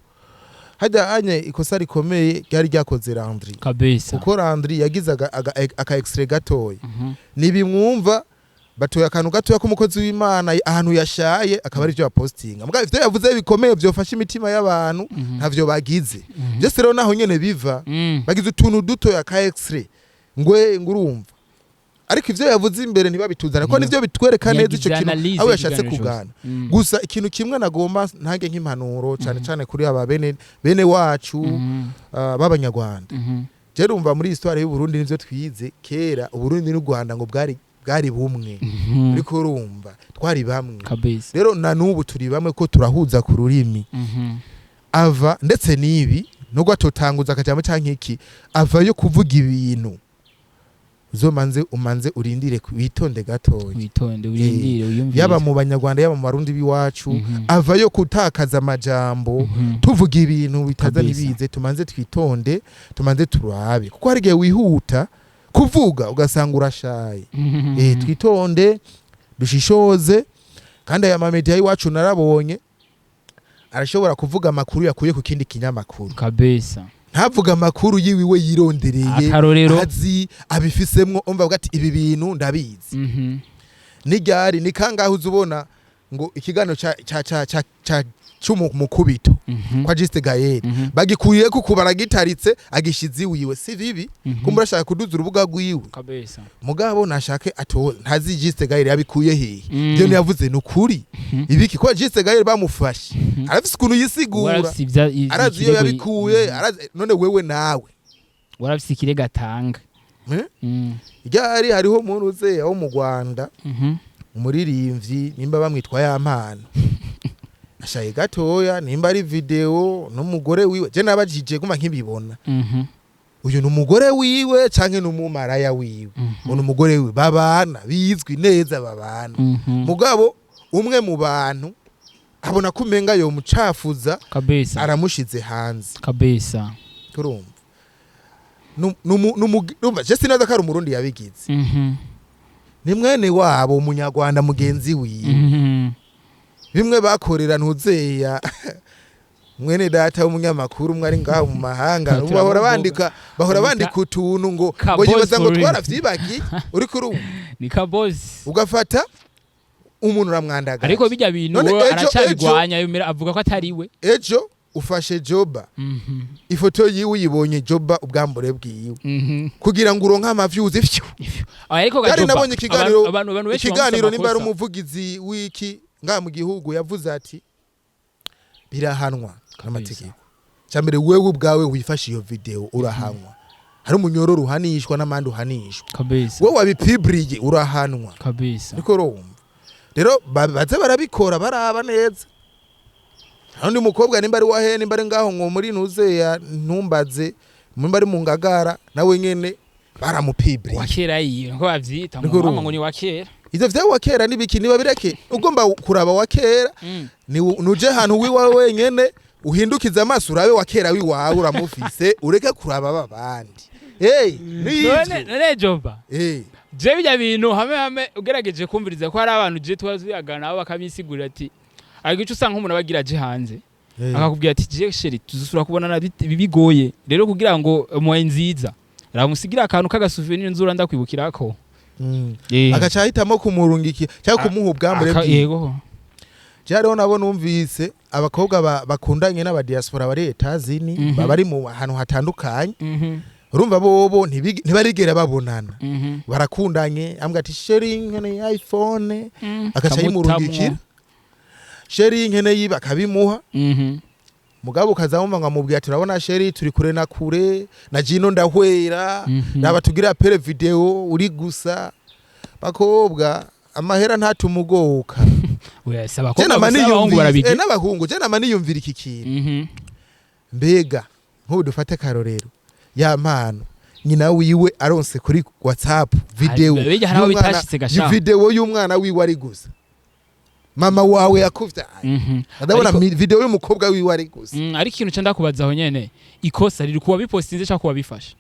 hajya anye ikosa rikomeye ryari ryakoze Landry, kuko Landry yagize aka extrait gatoya. Nibimwumva batoye akantu gatoya k'umukozi w'Imana ahantu yashaye, akaba ari byo bapostinga, mugabo ivyo yavuze bikomeye vyofasha imitima y'abantu ntavyo bagize. Byose rero naho nyene biva, bagize utuntu dutoya ka extrait ngwe ngurumva, ariko ivyo yavuze imbere ntibabituzana, kuko nivyo bitwereka neza ico Yagize kintu analyse aho yashatse y'ikiganiro kugana. cyose. Gusa ikintu kimwe nagomba ntange nk'impanuro cyane cyane kuri aba bene wacu b'Abanyarwanda, je rumva muri histoire y'u Burundi nivyo twize kera, Uburundi n'u Rwanda ngo bwari bumwe. Ariko urumva twari bamwe. Rero na n'ubu turi bamwe ko turahuza ku rurimi. Ava ndetse n'ibi nubwo atotanguza akajambo canke iki, avayo kuvuga ibintu uzomanze umanze urindire, witonde gatoya. Witonde, urindire, wiyumvire. Yaba mu Banyarwanda, yaba mu Barundi b'iwacu, avayo gutakaza amajambo, tuvuga ibintu bitaza ntibize, tumanze twitonde, tumanze turabe, kuko hari igihe wihuta kuvuga ugasanga urashaye. Twitonde, dushishoze. Kandi aya mamedia y'iwacu narabonye arashobora kuvuga amakuru yakuye ku kindi kinyamakuru, ntavuga amakuru yiwiwe yirondereye, Akarorero. azi abifisemwo, umva avuga ati ibi bintu ndabizi. N'iryari ni kangahe uza ubona ngo ikiganiro ca c'umukubito kwa Juste Gaël bagikuye ko baragitaritse agishize iwiwe? Si bibi, kumbura ashaka kuduza urubuga rwiwe. Mugabo nashake ato ntazi Juste Gaël yabikuye hehe. Ibyo ntiyavuze ni ukuri ibiki ko Juste Gaël bamufashe arafise ukuntu yisigura, Warafise arazi iyo ikirego. yabikuye, arazi. None wewe nawe? Warafise ikirego atanga. Eh? Ryari hariho umuntu uze wo mu Rwanda, umuririmbyi nimba bamwitwa ya mpano, ashaye gatoya nimba ari video n'umugore wiwe. Je nabajije guma nkibibona, uyu ni umugore wiwe canke ni umumaraya wiwe? Ngo ni umugore wiwe babana, bizwi neza babana. Mugabo umwe mu bantu abona ko umenga yomucafuza, aramushize hanze. Turumva numva je sinaza ko ari Umurundi yabigize, ni mwene wabo Umunyarwanda mugenzi wiwe. Bimwe bakorera ntuzeya mwene data w'umunyamakuru umwe ari ngaho mu mahanga, bahora bandika, bahora bandika utuntu ngo Kabosi yibaza ngo for real. twaravyibagiye. Uriko urumva? Ni kabosi. Ugafata umuntu uramwandagaje. Ariko bijya bintu None we aracabigwanya, yemera avuga ko atari we. Ejo ufashe Joba, ifoto yiwe uyibonye, Joba ubwambure bwiwe, kugira ngo uronke amavyuzi fyu. Ariko Yari Gajoba, nabonye ikiganiro, abantu benshi ikiganiro bamufise nimba ari amakosa. umuvugizi w'iki ngaha mu gihugu yavuze ati birahanwa n'amategeko. Cyambere wewe ubwawe wifashe iyo video urahanwa, hari umunyororo uhanishwa n'amandi uhanishwa. Wowe wabipibriye urahanwa. Ariko urumva rero baze barabikora baraba neza. Hari undi mukobwa nimba ari wahe, nimba ari ngaho ngo muri ntuzeya, ntumbaze, nimba ari mu Ngagara, nawe nyene baramupibriye. Wa kera yiyo nko bavyita ngo Niko mama urumva. ngo ni wa kera. Ivyo vya wa kera nibiki? Niba bireke ugomba kuraba wa kera, ni nuje ahantu wiwawe wenyene, uhindukize amaso urabe wa kera wiwawe uramufise, ureke kuraba aba bandi. Hey, None nivyo. none Joba, je bijya bintu hamwe hamwe ugerageje kumviriza ko hari abantu je tuba tuyagana nabo bakabisigurira ati ariko ico usanga nk'umuntu aba agira aje hanze, akakubwira ati je chéri tuzusura kubonana bigoye, rero kugira ngo moye nziza ramusigira akantu k'aga souvenir nzura ndakwibukirako. Agaca ahitamo kumurungikira cyangwa kumuha ubwambure bwiwe. Yego. Je hariho nabo numvise abakobwa bakundanye n'abadiaspora bari Etazini, baba bari mu hantu hatandukanye. Urumva bobo ntibarigera babonana, barakundanye, ambwira ati chéri nkeneye iPhone, agaca Kamutamwo. yimurungikira, chéri nkeneye ibi, akabimuha. Mugabo ukaza wumva ngo amubwiye ati: "Urabona chéri, turi kure na kure na jino ndahwera, raba tugira pere video uri gusa." Bakobwa, amahera ntatumugoka. Oya, si Je abakobwa nama gusa, abahungu niyumvira barabigira. N'abahungu, je nama niyumvira iki kintu. Mbega nk'ubu dufate karorero ya mpano, nyina wiwe aronse kuri WhatsApp video Hari- hari aho y'umwana- bitashitse gasha. video y'umwana wiwe ari gusa, mama wawe yakuvyaye, ndabona video y'umukobwa wiwe ari gusa. Ariko ikintu ca ndakubaza aho nyene, ikosa riri kuwa bipostinze cyangwa kuwa bifashe?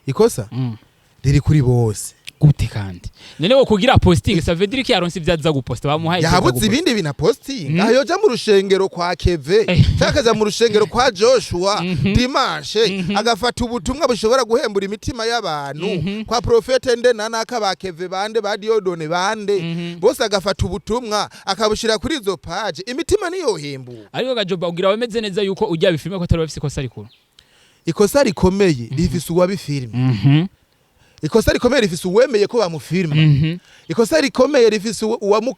Ikosa riri kuri bose. Gute kandi? None wo kugira posting, ça veut dire ko yaronse ivyo aza guposta, bamuhaye ivyo aza Yabuze guposta. ibindi bintu apostinga? Yoja mu rushengero kwa Keve cyangwa akaja mu rushengero kwa Joshua dimanche, agafata ubutumwa bushobora guhembura imitima y'abantu, kwa profete nde na naka, ba Keve bande, ba Diodone bande, bose, agafata ubutumwa akabushira kuri izo page, imitima niyohembura. Ariko gajoba ugira wemeze neza yuko ujya bifilme ko atari bafise ikosa rikuru. Ikosa rikomeye rifise uwabifilme. Ikosa rikomeye rifise uwemeye ko bamufilma. Ikosa rikomeye rifise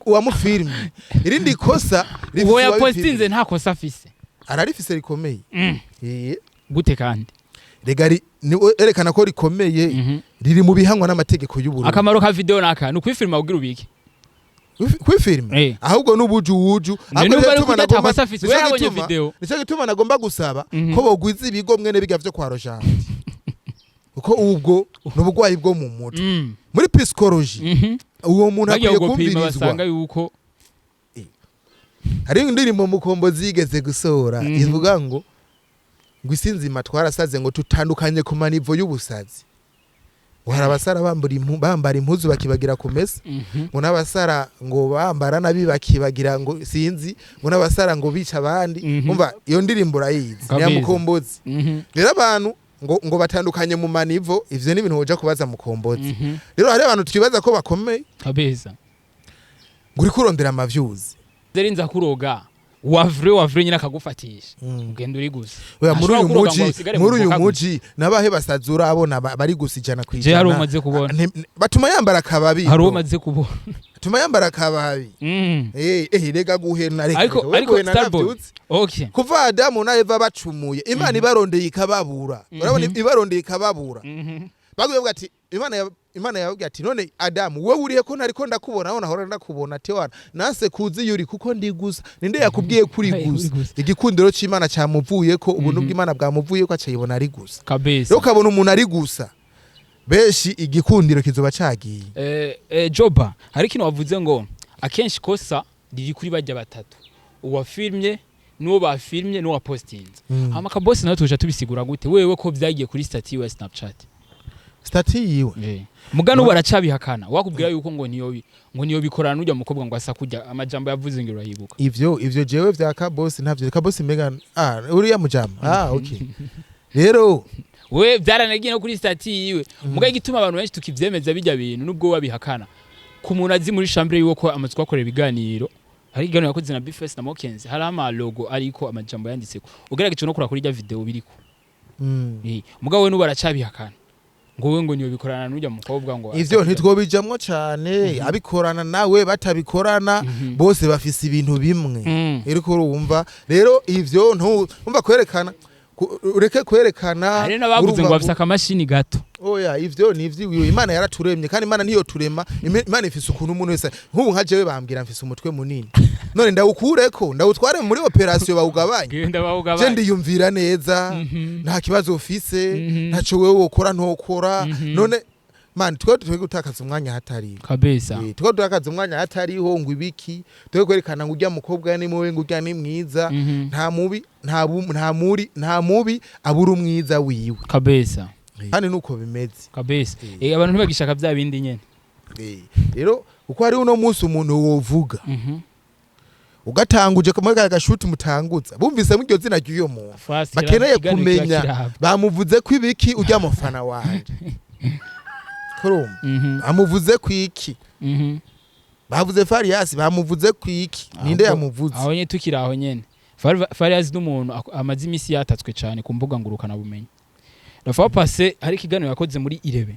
uwamufilme. Irindi kosa rifise Uwo uwabifilme. yapostinze nta kosa afise? Ararifise rikomeye. Gute kandi? Rega erekana ko rikomeye, riri mu bihangwa n'amategeko y'Uburundi. Akamaro ka video naka ni ukwifilma kugira ubike. Kwifilma ahubwo n'ubujuwuju. None Ahubwo numva nico ari gituma kurya atakosa afise, we nico yabonye video. Nico gituma nagomba gusaba ko bogwiza ibigo mwene biga vyo kwa Rojanti, kuko ubwo ni uburwayi bwo mu mutwe, muri psychologie. Uwo muntu Bagiye akwiye gupima kumvirizwa. basanga yuko Hari indirimbo Mukombo zigeze gusohora ivuga ngo isi nzima twarasaze, ngo tutandukanye ku ma niveau y'ubusazi, ngo hari abasara bambara impuzu bakibagira kumesa, ngo n'abasara ngo bambara nabi bakibagira, ngo sinzi, ngo n'abasara ngo bica abandi. Umva, iyo ndirimbo urayizi, ni ya Kabisa. Mukombozi. Rero abantu ngo batandukanye mu ma niveau, ivyo ni ibintu woja kubaza Mukombozi. Rero hari abantu twibaza ko bakomeye, ngo uriko urondera ama views. Zeri nza kuroga wa vrai, wa vrai nyine akagufatisha, ugenda uri gusa. Oya, muri Ntashobora uyu kuroga ngo muji, usigare mu muri uyu mufuka gusa. muji nabahe basazi urabona bari gusa ijana ku Je hari ijana? umaze kubona. Batuma yambara akababi. Hari Bro. umaze kubona. Batuma yambara akababi. Rega guhena, reka Ariko reka, we ariko guhena Starboy. navyutse. Okay. Kuva Adamu na Eva bacumuye, Imana ibarondeye ikababura, urabona, ibarondeye ikababura, baguye bavuga ati Imana yababwiye ati: "None Adamu, wewe urihe ko ntariko ndakubona aho nahora ndakubona?" Ati: "Wana nase kuzi yuri kuko ndi gusa." Ninde yakubwiye kuri Uri gusa? gusa. Igikundiro c'Imana camuvuye ko, ubuntu bw'Imana bwamuvuye ko, acayibona ari gusa. Rero ukabona umuntu ari gusa, benshi igikundiro kizoba cagiye. Joba, hari ikintu wavuze ngo akenshi kosa riri kuri bajya batatu: uwafilmye, n'uwo bafilmye, n'uwa postinze. Hama Kabosi nawe tuje tubisigura gute wewe ko vyagiye kuri statut yiwe ya Snapchat? Statut yiwe? Muga n'ubu aracabihakana, wakubwira yuko ngo niyo bikorana n'ujya mukobwa ngo asa kujya amajambo yavuze ngo urayibuka. Ivyo jewe vya Kabosi ntavyo. Kabosi mbega, ah, uriya mujama, ah, okay, rero We byaranagiye no kuri statut yiwe. Muga igituma abantu benshi tukivyemeza bijya bintu nubwo wabihakana, ku muntu azi muri chambre yiwe ko amaze kuhakorera ibiganiro, hari ikiganiro yakoze na Bface na Mokenzi, hari ama logo ariko amajambo yanditseko, ugerageje no kura kuri rya video biriko. Mugabo we n'ubu aracabihakana ngo we ngo niyo bikorana n'ujya mukobwa ngo Ivyo ntitwobijamwo cane. Abikorana nawe, batabikorana, bose bafise ibintu bimwe. Iriko urumva rero ivyo ntu umva kwerekana ureke kwerekana. Hari n'abavuze ngo Urumva bafise akamashini gato. Oya, ivyo ni ivy'iwiwe. Imana yaraturemye, kandi Imana niyo turema. Imana ifise ukuntu umuntu wese, nk'ubu nka jewe bambwira mfise umutwe munini, none ndawukureko ndawutware muri opération bawugabanye? Genda Je bawugabanye. ndiyumvira neza, nta kibazo ufise, ntaco wewe wokora ntokora. None man, twe gutakaza umwanya hatariho. Twe dutakaza umwanya hatariho, ngo ibiki, twe kwerekana ngo urya mukobwa ni mubi, ngo urya ni mwiza. Nta mubi, nta muri, nta mubi abura umwiza wiwe. Kandi nuko bimeze. Kabisa. Abantu ntibagishaka bya bindi nyene. Rero kuko hari uno munsi umuntu wovuga, ugatanguje muri ka gashuti mutanguza, bumvise iryo zina ry'uyo muntu, Fast bakeneye ikiganiro kiba kumenya kiraba. bamuvuze ko ibiki urya mufana wanje, kurumva, bamuvuze ko iki? Bavuze Farias, bamuvuze ko iki? Ninde yamuvuze? Aho nyene, tukiri aho nyene, Farias n'umuntu amaze imisi yatatswe cyane ku mbuga ngurukana bumenyi. La fois passée hari ikiganiro yakoze muri Irebe,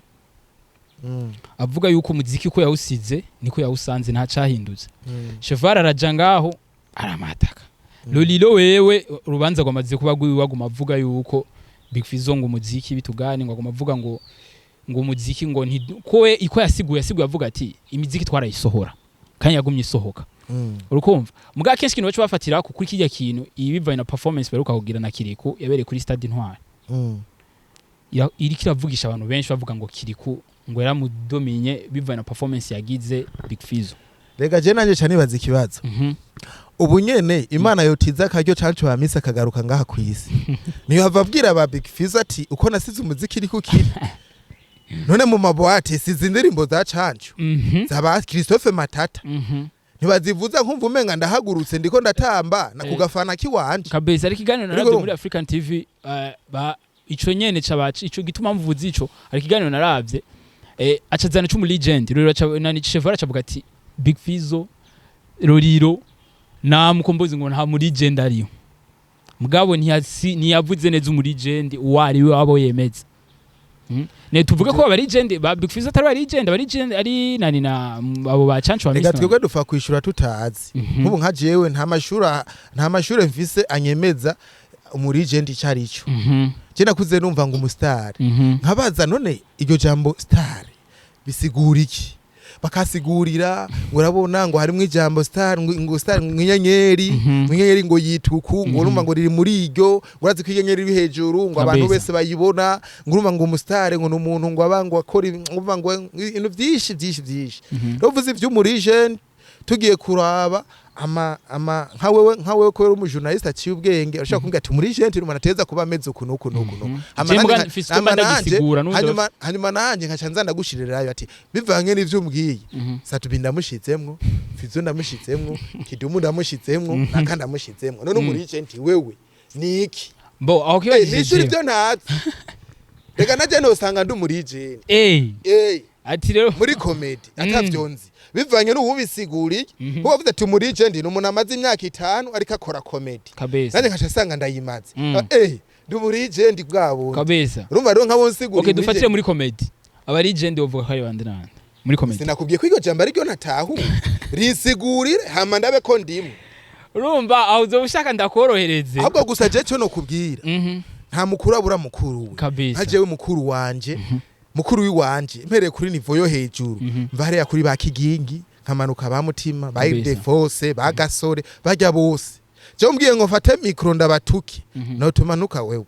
avuga yuko umuziki uko yawusize niko yawusanze, nta cahindutse. Cheval araja ngaho aramataka. Lolilo wewe urubanza rwamaze kuba rwiwe, aguma avuga yuko Big Fizzo ngo umuziki bitugane, ngo aguma avuga ngo umuziki ngo nti ko we iko yasiguye avuga ati imiziki twarayisohora kandi yagumye isohoka. Urukumva muga kenshi ikintu baca bafatira ku kuri kirya kintu ibi bivanye na performance baheruka kugira na Kiriku yabereye kuri Stade Intwari. Iriko iravugisha abantu benshi bavuga ngo Kiriku ngo yaramudominye bivanye na performance yagize Big Fizzo. Rega je nanje ca nibaza ikibazo. Ubu nyene Imana yotiza akaryo Canco Bamisi akagaruka ngaha kw'isi, niyo hava abwira ba Big Fizzo ati uko nasize umuziki iri kukiri none mu ma boîtes size indirimbo za Canco zaba Christophe Matata, ntibazivuza nkumva umenga ndahagurutse ndiko ndatamba na kugafana kiwanje. Kabisa, ariko ikiganiro Uriko naravye urumva? muri African TV, ba ico nyene cabaci ico gituma mvuze ico, ariko ikiganiro naravye, acazana c'umu legend rero aca nani Chevara acavuga ati Big Fizzo, Roriro na Mukombozi ngo nta mu legend ariyo, mugabo ntiyavuze neza umu legend uwo ari we abo yemeza. Ne tuvuge ko aba legend ba Big Fizzo atari aba legend, aba legend ari nani na abo ba Canco ba Rega Miss. twebwe dupfa kwishura tutazi. Nk'ubu nka jewe nta mashure mfise anyemeza umu legend ico arico. Je nakuze numva ngo umustar, nkabaza none iryo jambo star bisigura iki? Bakasigurira ngo urabona ngo harimwo ijambo star, ngo star ngo inyenyeri, ngo inyenyeri ngo yituku, ngo urumva ngo riri muri iryo, ngo urazi ko inyenyeri iri hejuru, ngo abantu bese bayibona, ngo urumva ngo umustar ngo ni umuntu ngo aba ngo akora urumva ngo ibintu byinshi byinshi byinshi. Rero uvuze ivy'umu legend, tugiye kuraba ama nka wewe kubera umu journaliste aciye ubwenge urashobora kumbwira ati umu legend ni umuntu ateza kuba ameze uku n'uku n'uku n'uku. Hama Je nanjye muga mfise uko hama mba ndagisigura, n'ubundi hanyuma nanjye nkaca nza ndagushirirayo ati bivanye n'ivyo umbwiye, Satubi ndamushizemwo, Fizo ndamushizemwo, Kidumu ndamushizemwo, naka ndamushizemwo. None umu legend wewe ni iki? Bo aho kibajije Nishuri jewe. ivyo ntazi, reka naje nosanga ndi umu legend. Ati rero Muri comedy atavyo nzi bivanye n'uwubisiguriye, kuko bavuze ati umu legend ni umuntu amaze imyaka 5 ariko akora comedy, nanjye nkaca nsanga ndayimaze. Ndi umu legend bwa bundi. Urumva rero nkabo nsiguriye. Okay, dufatire muri comedy, aba legend wovuga ko ari bande nande muri comedy? Sinakubwiye ko iryo jambo ariryo natahuye? Risigurire hama ndabe ko ndimwe. Urumva aho uzoba ushaka ndakorohereze. Ahubwo gusa je cyo nokubwira, nta mukuru abura mukuru we. Nka jewe mukuru wanje, mukuru wiwanje, mpereye kuri niveau yo hejuru, mva hariya kuri ba Kigingi, nkamanuka ba Mutima, ba Ildefonse, ba Gasore, bajya bose, jewe mbwiye ngo mfate micro ndabatuke, no tumanuka wewe,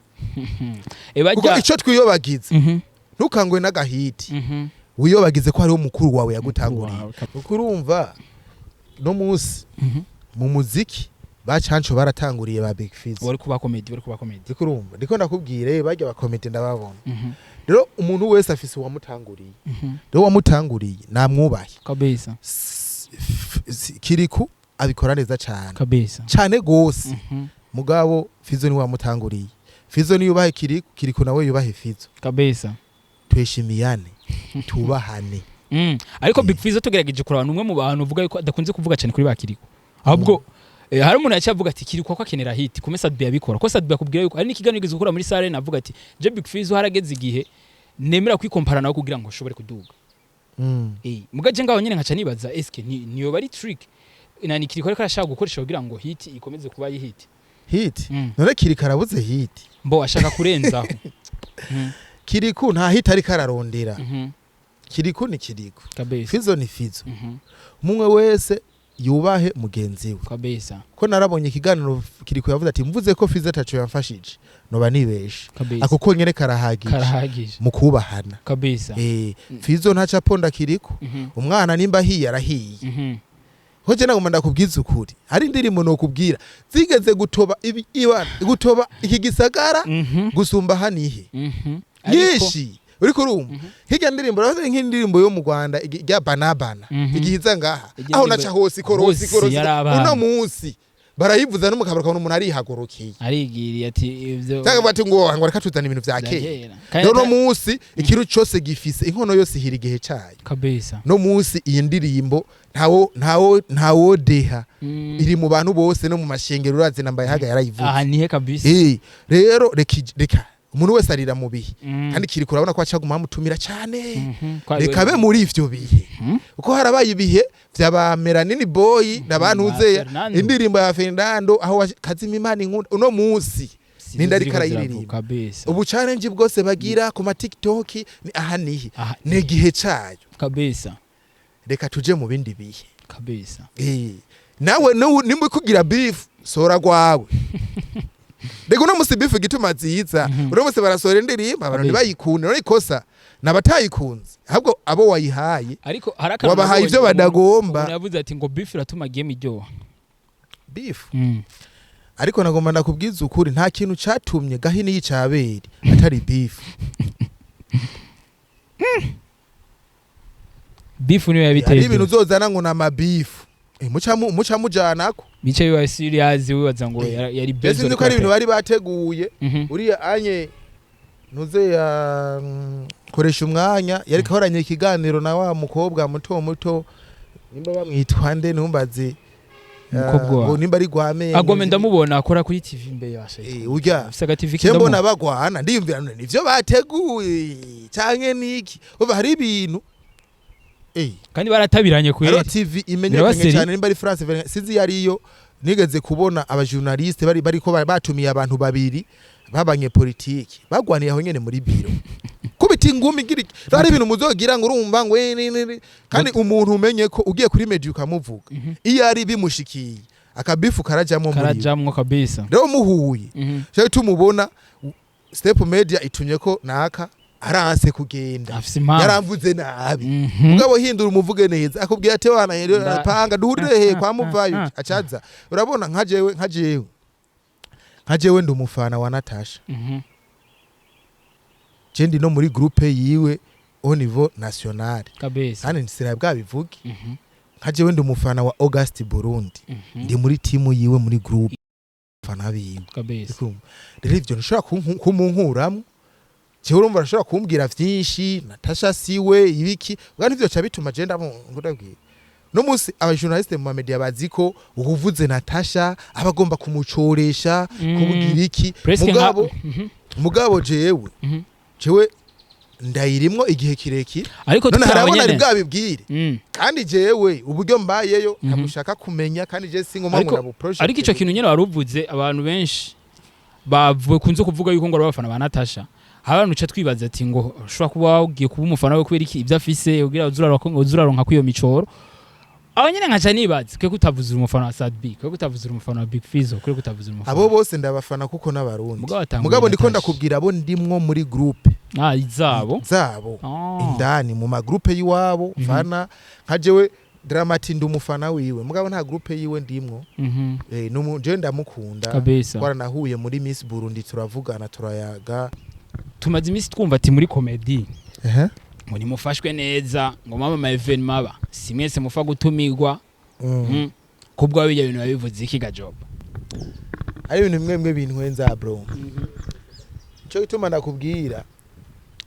kuko bajya ico twiyobagize, ntukangwe n'agahiti, wiyobagize ko hariho mukuru wawe yagutanguriye. Wawe, Kuko urumva no munsi mu muziki ba Canco baratanguriye ba Big Fizzo. Wari kuba comedy. Ndiko urumva ndiko ndakubwire barya ba comedy ndababona. Rero umuntu wese afise uwamutanguriye. Rero uwamutanguriye namwubahe. Kiriku abikora neza cyane, cyane gose. Mugabo Fizo ni wamutanguriye, Fizo ni yubahe Kiriku, Kiriku nawe yubahe Fizo. Tweshimiyane, tubahane. Ariko Big Fizzo tugerageje kuraba umwe mu bantu uvuga yuko adakunze kuvuga cyane kuri ba Kiriku, ahubwo hari umuntu yaciye avuga ati Kiriku ko akenera hit kume Sadbi yabikora, ko Sadbi akubwira yuko hari n'ikiganiro yigeze gukora muri sale navuga ati je Big Fizzo harageze igihe nemera kwikompara nawe kugira ngo ushobore kuduga. Muga je ngaho nyene nkaca nibaza eske ni niyo bari trick nani Kiriku ariko arashaka gukoresha kugira ngo hit ikomeze kuba hit. Hit? None Kiriku arabuze hit? Mbo ashaka kurenzaho. Kiriku nta hit ariko ararondera. Kiriku ni Kiriku. Fizo ni Fizo. Umwe wese yubahe mugenzi we. Ko narabonye ikiganiro Kiriku yavuze ati mvuze ko Fizo ataco yamfashije noba nibeshe. Ako konyene karahagije Karahagije. mu kubahana. Fizo ntaca aponda Kiriku. Umwana nimba ahiye arahiye. Ho je nagomba ndakubwiza ukuri, hari indirimbo nokubwira zigeze gutoba ibi iba gutoba iki gisagara gusumba hanihe. Nyinshi uriko urumva hirya ndirimbo urabaza nk'indirimbo yo mu Rwanda rya banabana igihiza ngaha Irya aho ndirimbo naca hose ikorosi hose ikorosi. yari abana. Uno munsi barayivuza no mu kabari ukabona umuntu arihagurukiye. Arigiriye ati ivyo Cyangwa bati ngo reka tuzane ibintu vya vya kera. Kera. Kandi Rero no munsi ikintu cose gifise inkono yose ihira igihe cayo. No munsi iyi ndirimbo ntawo deha iri mu bantu bose no mu mashengero, urazi nambaye haga yarayivuze. Aha nihe kabisa. Rero reka reka Umuntu wese arira mu bihe. Kandi Kirikou urabona ko acaguma bamutumira cane. Reka be muri ivyo bihe, kuko harabaye ibihe vyaba Melanini Boy n'abantuzeya. Fernando. Indirimbo ya Fernando aho kazima Imana inkunda uno munsi Sizo ninde ariko ziriko arayiririmba? ziravuka kabisa. Ubu challenge bwose bagira ku ma TikTok ni aha nihe? Aha. Ni igihe cayo. Reka tuje mu bindi bihe. Nawe nimba kugira beef, sora gwawe. Reka uno musi beef igituma ziza, uno musi barasohora indirimbo abantu ntibayikunde. None ikosa nabatayikunze, ahubwo abo wayihaye Ariko hari akantu wabahaye nabonye, ivyo badagomba. Umuntu yavuze ati ngo beef iratuma game iryoha. Beef. Ariko nagomba ndakubwiza ukuri, nta kintu catumye Gahini yicabere atari beef. Beef niyo yabiteye. Hari ibintu uzozana ngo nama beef, muca mujanako. Bice biba serious, wibaza ngo yari Mbese bezo. sinzi ko ari ibintu bari bateguye. Uriya anye ntuze ya koresha umwanya yari kahoranye ikiganiro na wa mukobwa muto muto, nimba bamwitwa nde ntumbaze. Umukobwa Ngo nimba ari Gwame. Agome ndamubona akora kuri TV mbe yasha. Urya Afise aga TV. ke mbona bagwana, ndiyumvira none nivyo bateguye canke niki? Uva hari ibintu Kandi baratabiranye hariho kweri. TV imenyekanye Birabaseri. cyane, nimba ari France 24, sinzi iyo ariyo. Nigeze kubona abajournaliste bari bariko batumiye abantu babiri babanye politiki, bagwaniye aho nyene muri biro, kubita ingumi igira iki. Rero hari ibintu muzogira ngo urumva ngo ni. Kandi umuntu umenye ko ugiye kuri media ukamuvuga, iyo ari bimushikiye akabifu karajamwo muri we. Karajamwo kabisa. Rero muhuye, cyo tumubona Step Media itumye ko naka aranse kugenda. Afise impamvu. Yaramvuze nabi. Mugabo hindura umuvuge neza, akubwira ati wana rero panga duhurire he kwa muvayo, acaza. Urabona nka jewe ndi umufana wa Natasha. Je ndi no muri groupe yiwe au niveau national. Kandi nsira bwabivuge. Nka jewe ndi umufana wa August Burundi. Ndi muri timu yiwe, muri groupe fana biwe. Urumva? Rero ivyo ntushobora kumunkuramwo. Jewe urumva arashobora kumbwira vyinshi, Natasha siwe ibiki ubwo nivyo ca bituma je ndabwira no munsi abajournaliste mu mamedia bazi ko uvuze Natasha aba agomba kumucoresha, kumubwira iki. Presque nka Mugabo mugabo jewe jewe ndayirimwo igihe kirekire. Ariko None tukiri aho harabona ari nyene. bwabibwire. Kandi jewe uburyo mbayeyo ntabushaka kumenya, kandi je singoma ngo ndabuproject. Ariko ico kintu nyene waruvuze, abantu benshi bavuye kunze kuvuga yuko ngo ari abafana ba Natasha. Abantu uca twibaza ati ngo ushobora kuba ugiye kuba umufana we kubera iki? Ibyo afise ugira uzuraronka kwiyo micoro aho nyene. Nkaca nibaza kwe kutavuze umufana wa Sadbi, kwe kutavuze umufana wa Big Fizzo, kwe kutavuze umufana Abo bose ndabafana kuko n'Abarundi. Mugabo atanguye Mugabo ndiko Natasha. ndakubwira abo ndimwo muri groupe Ah, izabo. zabo. Indani mu magroupe y'iwabo fana, nka jewe Dramati ndi umufana wiwe, mugabo nta groupe yiwe ndimwo. Jewe ndamukunda. Twaranahuye muri Miss Burundi, turavugana, turayaga. Tumaze iminsi twumva ati muri comedy ngo nimufashwe neza, ngo mama ama événement aba si mwese mufa gutumirwa. Kubwa bijya bintu babivuze iki gajob? Ari ibintu bimwe bimwe bintwenza bro. Nico gituma ndakubwira,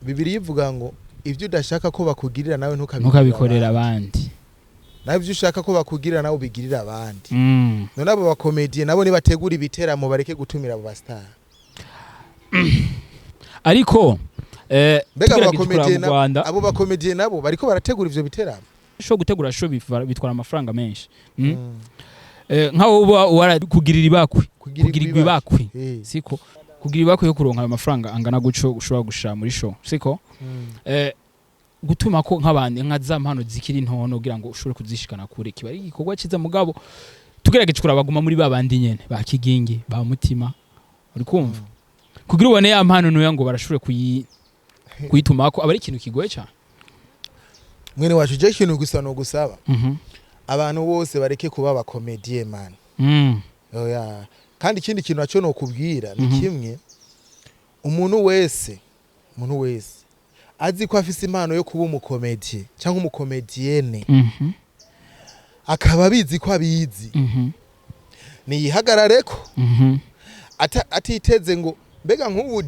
Bibiliya ivuga ngo ibyo udashaka ko bakugirira nawe ntukabikorera ntukabikorera abandi. Abandi. Nawe ibyo ushaka ko bakugirira nawe ubigirira abandi. None abo bakomediye nabo nibategura ibiteramo bareke gutumira abo bastar. Ariko Mbega abo tugerageje kuraba bakomediye mu Rwanda, abo bakomediye nabo bariko barategura ivyo biteramo? Show, gutegura show bitwara amafaranga menshi. Nkaho uba warakugirira ibakwe, kugirirwa ibakwe, siko kugira ibakwe yo kuronka ayo mafaranga angana guco ushobora gushira muri show, siko? Gutuma ko nk'abandi nka za mpano zikiri ntono kugira ngo ushobore kuzishikana kure kiba ari igikorwa ciza, mugabo tugerageje kuraba baguma muri ba bandi nyene ba Kigingi, ba Mutima, uri kumva, kugira ubone ya mpano ntoya ngo barashobore kuyitumako aba ari ikintu kigoye cyane. Mwene wacu, je ikintu gusa no gusaba abantu bose bareke kuba abakomediye man. Oya, kandi ikindi kintu naco nokubwira ni kimwe: umuntu wese azi ko afise impano yo kuba umukomediye cyangwa umukomediyene, akaba abizi ko abizi, niyihagarareko, atiteze ngo mbega nk'ubu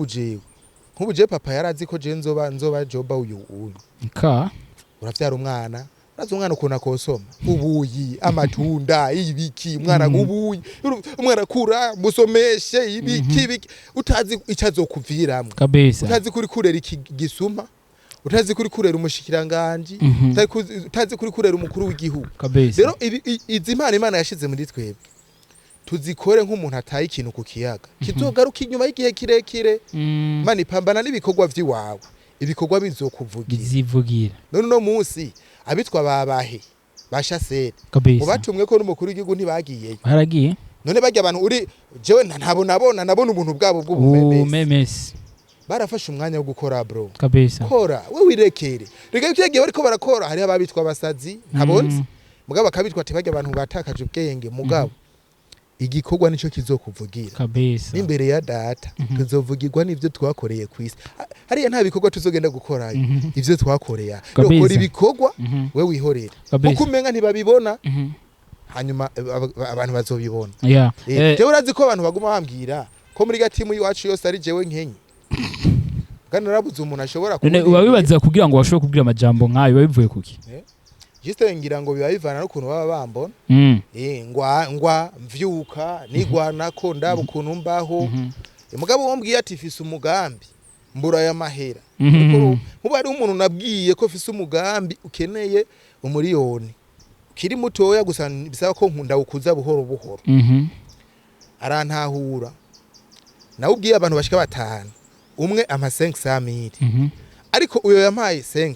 jewe papa yarazi ko je nzoba joba uyu Ka uravyara umwana. Urazi umwana ukuntu akosoma ubuyi, amatunda, ibiki, umwana ubuyi, umwana akura musomeshe ibiki ibiki, utazi icyo azokuviramwo, utazi kuri kurera iki gisuma, utazi kuri kurera umushikiranganji, utazi kuri kurera umukuru w'igihugu. Rero izi impano Imana yashize muri twebwe tuzikore nk'umuntu ataye ikintu ku kiyaga kizogaruka inyuma y'igihe kirekire. Imana ipambana n'ibikorwa vy'iwawe, ibikorwa bizokuvugira. Bizivugira. None uno munsi abitwa babahe bashasere mubatumwe ko n'umukuru w'igihugu ntibagiyeyo? Baragiye. None barya abantu uri jewe ntabo nabona, nabona ubuntu bwabo bw'ubumemesi. Umemesi. Barafashe umwanya wo gukora, bro. Kora we wirekere. Reka iyo gihe bariko barakora hariho ababitwa abasazi ntabonzi, mugabo bakabitwa ati barya abantu batakaje ubwenge, mugabo igikorwa nico kizokuvugira. N'imbere ya Data tuzovugirwa n'ivyo twakoreye ku isi. Hariya nta bikorwa tuzogenda gukorayo, ivyo twakoreye. Kora ibikorwa, we wihorere, kuko umenga ntibabibona, hanyuma abantu bazobibona. Jewe urazi ko abantu baguma bambwira ko muri gatimu y'iwacu yose ari jewe nkenye, kandi narabuze umuntu ashobora None uba wibaza kugira ngo bashobore kubwira amajambo nk'ayo biba bivuye kuki? Juste ngira ngo biba bivana n'ukuntu baba bambona. Ngwa ngwa mvyuka nigwanako ndaba ukuntu mbaho. Mugabo wombwiye ati fise umugambi mbura ya mahera, nkuba hariho umuntu nabwiye ko fise umugambi ukeneye umuriyoni ukiri mutoya gusa, bisaba ko nkunda ukuza buhoro buhoro, arantahura. Nawe ubwiye abantu bashika batanu, umwe ampa 500 mille, ariko uyo yampaye 5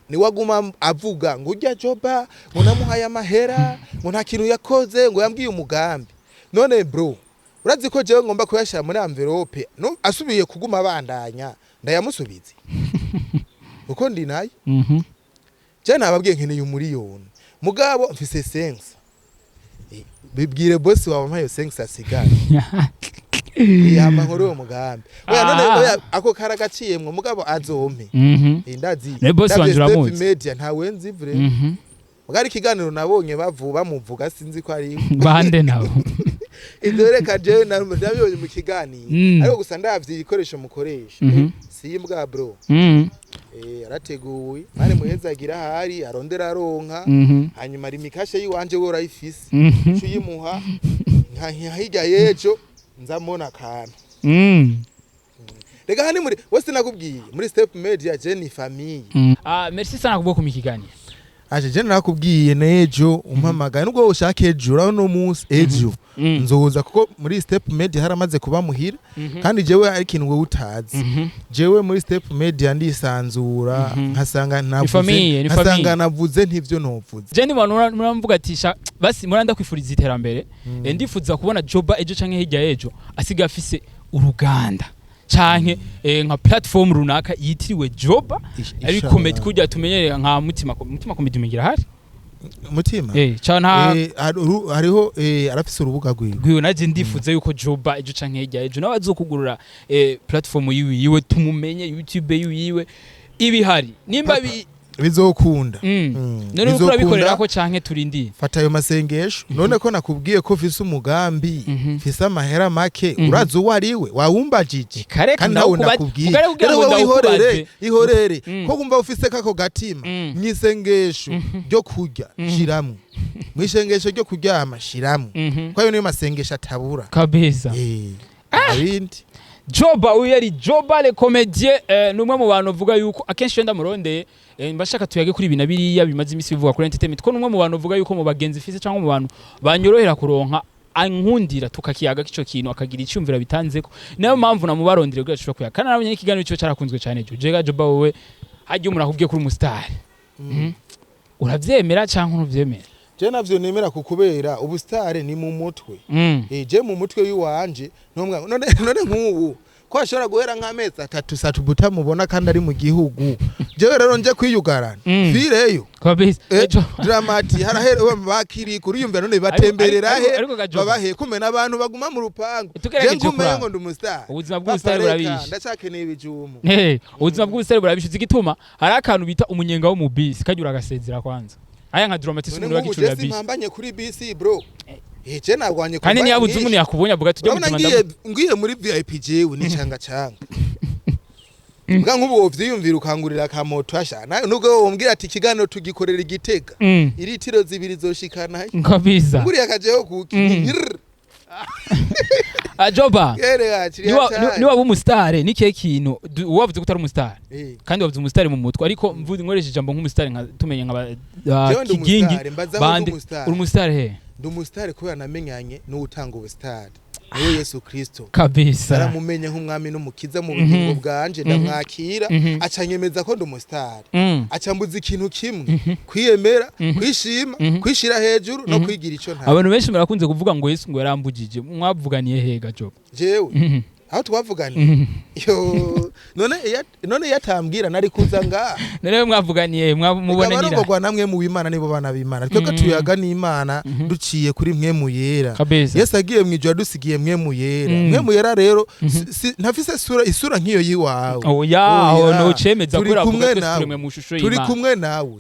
niwe aguma avuga ngo urya Joba ngo namuhaye amahera, ngo nta kintu yakoze, ngo yambwiye umugambi. None bro, urazi ko jewe ngomba kuyashira muri envelope, no asubiye kuguma abandanya ndayamusubize kuko ndi nayo. Je nababwiye nkeneye umuriyoni, mugabo mfise 5. Bibwire boss wawe mpayo 5 asigaye, hama nkore uwo mugambi. Oya none, oya ako karagaciyemwo, mugabo azompe. Ndazi. Ne boss Ndavye wanje Step uramuzi? Media ntawe nzi vre. Mugabo ari ikiganiro nabonye bamuvuga, sinzi ko ari Bande nabo? Ivyo reka jewe nabibonye mu kiganiro, ariko gusa ndavye ibikoresho mukoresha, simbwa bro. Arateguwe mane muhezagira ahari arondera aronka, hanyuma ari mikashe yiwanje we urayifise, uyimuha nka hirya y'ejo nzamona akantu. Reka hani muri wese nakubwiye muri Step Media je ni famille. Ah, merci sana kubwo kumpa ikiganiro. Aje je nakubwiye nejo umpamagaye, nubwo ushaka ejo, urabona uno munsi ejo nzoza, kuko muri Step Media haramaze kuba muhira, kandi jewe ari ikintu wewe utazi. Jewe muri Step Media ndisanzura, nkasanga navuze, Famille, ni nkasanga famille. navuze ntivyo novuze. Je ndi bantu muramvuga ati sha basi muranda kwifuriza iterambere. Ndifuza kubona Joba ejo canke hirya y'ejo asiga afise uruganda canke nka platform runaka yitiriwe Joba, ari comedy kurya tumenyereye nka Mutima Comedy umengira hari. Mutima. Ca nta Hariho arafise urubuga rwiwe. Gwiwe naje ndifuza yuko Joba ejo canke hirya y'ejo nawe azokugurura platform yiwe yiwe, tumumenye YouTube yiwe ibihari nimba Papa. Bizokunda. None uriko urabikorera ko canke turindiye? Fata ayo masengesho. None ko nakubwiye ko mfise umugambi, mfise amahera make, urazi uwo ari we wawumbajije? Kare. Kandi nawe ndakubwiye Mugare kugira rero ngo wowe ihorere, ndawukubaze. ihorere, ko kumva ufise kako gatima. Mwisengesho ryo kurya shiramwo, mwisengesho ryo kuryama shiramwo, ko ayo niyo masengesho atabura. Ibindi. Joba, uyu yari Joba le comédien, ni umwe mu bantu uvuga yuko akenshi iyo ndamurondeye mba shaka tuyage kuri ibi na biriya bimaze imisi bivuga kuri entertainment, ko ni umwe mu bantu uvuga yuko mu bagenzi fise cyangwa mu bantu banyorohera kuronka, ankundira tukakiyaga kico kintu, akagira icyumviro bitanzeko. Niyo mpamvu namubarondere kugira dushobore kuyaga. Kandi nabonye ikiganiro cyo cyarakunzwe cyane. Ejo jega Joba, wowe hajya umuntu akubwiye kuri umustar, uravyemera canke ntuvyemera? Je navyo nemera kukubera ubustare ni mu mutwe. Je mu mutwe w'iwanje ntumwa. None nk'ubu ko ashobora guhera nk'amezi 3 satubuta mubona kandi ari mu gihugu, jewe rero nje kwiyugarana fireyo. Ejo Dramati harahera bakiri kuriyumvira none batemberera he? Ariko Gajoba. Babahe kumena abantu baguma mu rupangu. Tugerageje Je ngumeyo kuraba. ngo ndi umustar. Ubuzima bw'ubustar Papa, reka, burabishe. Ndacakeneye ibijumu. Ubuzima bw'ubusitari burabishe. Igituma hari akantu bita umunyenga wo mu bisi kajya uragasezera kwanza aya nka Dramatis, None umuntu nk'ubu wagicurira je bisi. simpambanye kuri bisi bro. Je narwanye Kandi kuva niyabuze nyinshi. umuntu yakubonye avuga ati Urabona ujya ngiye muri VIP jewe ni canga canga. Mbwa nk'ubu wovyiyumvira ukangurira akamoto, asha nawe nubwo wombwira ati ikiganiro tugikorera igitega, iritiro 2 zoshikana nguriye akajeho kuki. Ah, Joba. Kere yakiri. Niba umusitare ni kihe kintu wavuze ko utari umusitare kandi wavuze umusitare mu mutwe, ariko mvuze nkoresheje ijambo nk'umusitare nka tumenye nka Jewe ndi Kigingi umusitare, mbaza aho ndi bande. umusitare. Uri umusitare he? Ndi umusitare kubera namenyanye n'uwutanga ubusitari, niwe Yesu Kristo. Naramumenye nk'umwami n'umukiza mu bugingo bwanje, ndamwakira, aca nyemeza ko ndi umusitari, aca mbuza ikintu kimwe: kwiyemera, kwishima, kwishira hejuru no kwigira ico nta. Abantu benshi barakunze kuvuga ngo Yesu ngo yarambujije. Mwavuganiye hega, Joba? Jewe aho twavuganiye? Yo, none iyo atambwira nari kuza ngaha? None mwavuganiye mubonanira? Abarongorwa namwe mu w'Imana nibo bana b'Imana. Twebwe tuyaga n'Imana duciye kuri Mpwemu Yera. Yesu agiye mu ijuru adusigiye Mpwemu Yera. Mpwemu Yera rero ntafise isura nk'iyo yiwawe. Oya. Oya. No cemeza Turi kubera kumwe avuga twese nawe. turemwe mu shusho Turi y'Imana. kumwe nawe.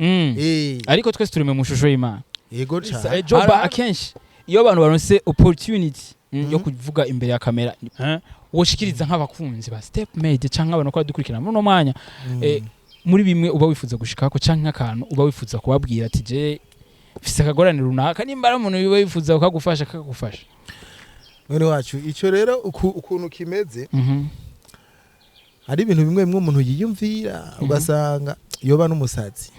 Ariko twese turemwe mu shusho y'Imana. Yego cane. Joba, akenshi iyo abantu baronse opportunity yo kuvuga imbere ya kamera, woshikiriza nk'abakunzi ba Step Media canke abantu ko badukurikirana muri uno mwanya, muri bimwe uba wifuza gushikako canke nk'akantu uba wifuza kubabwira ati je mfise akagorane runaka, nimba ari umuntu uba wifuza kukagufasha, kakagufasha. Mwene wacu, ico rero ukuntu kimeze, hari ibintu bimwe bimwe umuntu yiyumvira ugasanga yoba n'umusazi.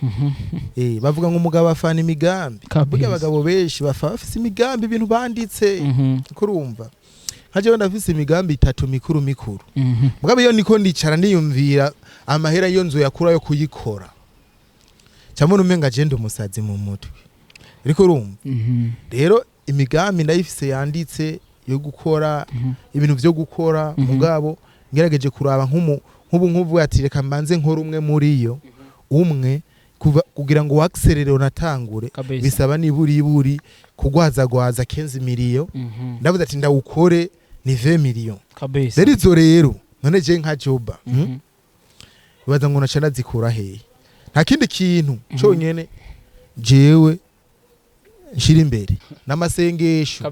Bavuga ngo umugabo afana imigambi. Burya abagabo benshi bafa bafise imigambi, ibintu banditse. Kurumva nka jewe ndafise imigambi itatu mikuru mikuru. Mugabo iyo niko ndicara niyumvira amahera iyo nzu yakura yo kuyikora, cyangwa umenga je ndi umusazi mu mutwe, ariko urumva rero imigambi ndayifise yanditse yo gukora ibintu vyo gukora. Mugabo ngerageje kuraba nk'ubu nk'ubu ati reka mbanze nkore umwe muri yo, umwe kuva kugira ngo waccélère unatangure, bisaba niburi iburi kugwazagwaza 15 miliyo. Ndavuze ati ndawukore ni 20 miliyo. Rero izo rero none je nka Joba, Bibaza ngo naca ndazikura hehe? Nta kindi kintu conyene jewe nshira imbere n'amasengesho.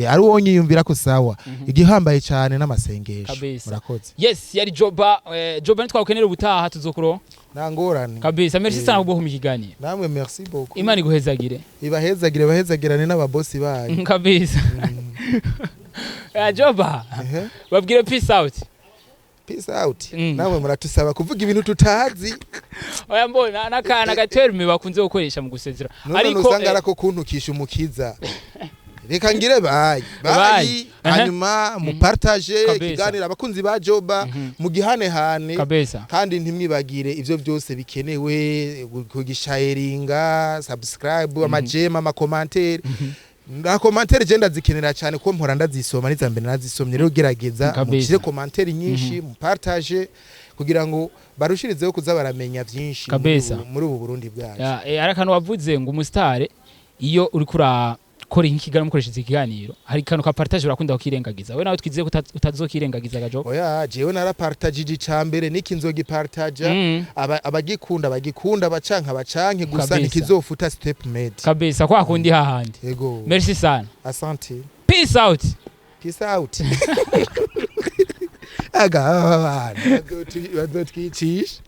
Ari uwo nyiyumvira ko sawa, igihambaye cyane n'amasengesho. Murakoze. Yes, yari Joba. Joba, nitwakenera ubutaha tuzokuro. Nta ngorane. Kabisa, merci sana kubwo ikiganiro. Namwe merci beaucoup. Imana iguhezagire. Ibahezagire, bahezagirane n'ababosi banyu. Kabisa. Joba, babwire peace out. Peace out. Namwe muratusaba kuvuga ibintu tutazi. Oya, mbona n'akana gaterme bakunze gukoresha mu gusezera. None ariko usanga arako kuntukisha umukiza. Reka ngire bye bye. Bye. Hanyuma mupartage ikiganiro, abakunzi ba Joba, mugihanehane. Kandi ntimwibagire ivyo byose bikenewe kugisharinga, subscribe, amajema, amacommentaires. Na commentaire je ndazikenera cyane kuko mpora ndazisoma, n'iza mbere nazisomye. Rero gerageza mushyire commentaire nyinshi, mupartage kugira ngo barushirizeho kuza baramenya vyinshi muri ubu Burundi bwacu. Ya, hari akantu wavuze ngo umusitare iyo uriko urakora nk'ikiganiro, mukoresheje ikiganiro, hari akantu ka partage urakunda kukirengagiza. We nawe twizeye ko utazokirengagiza gajo. Oya, jewe narapartagije icambere niki nzogipartaja. Abagikunda bagikunda, abacanka bacanke, gusa ntikizofuta Step Media. Kabisa, kwa kundi hahandi. Yego. Merci sana. Asante. Peace out. Peace out. Aga abana bazotwicisha.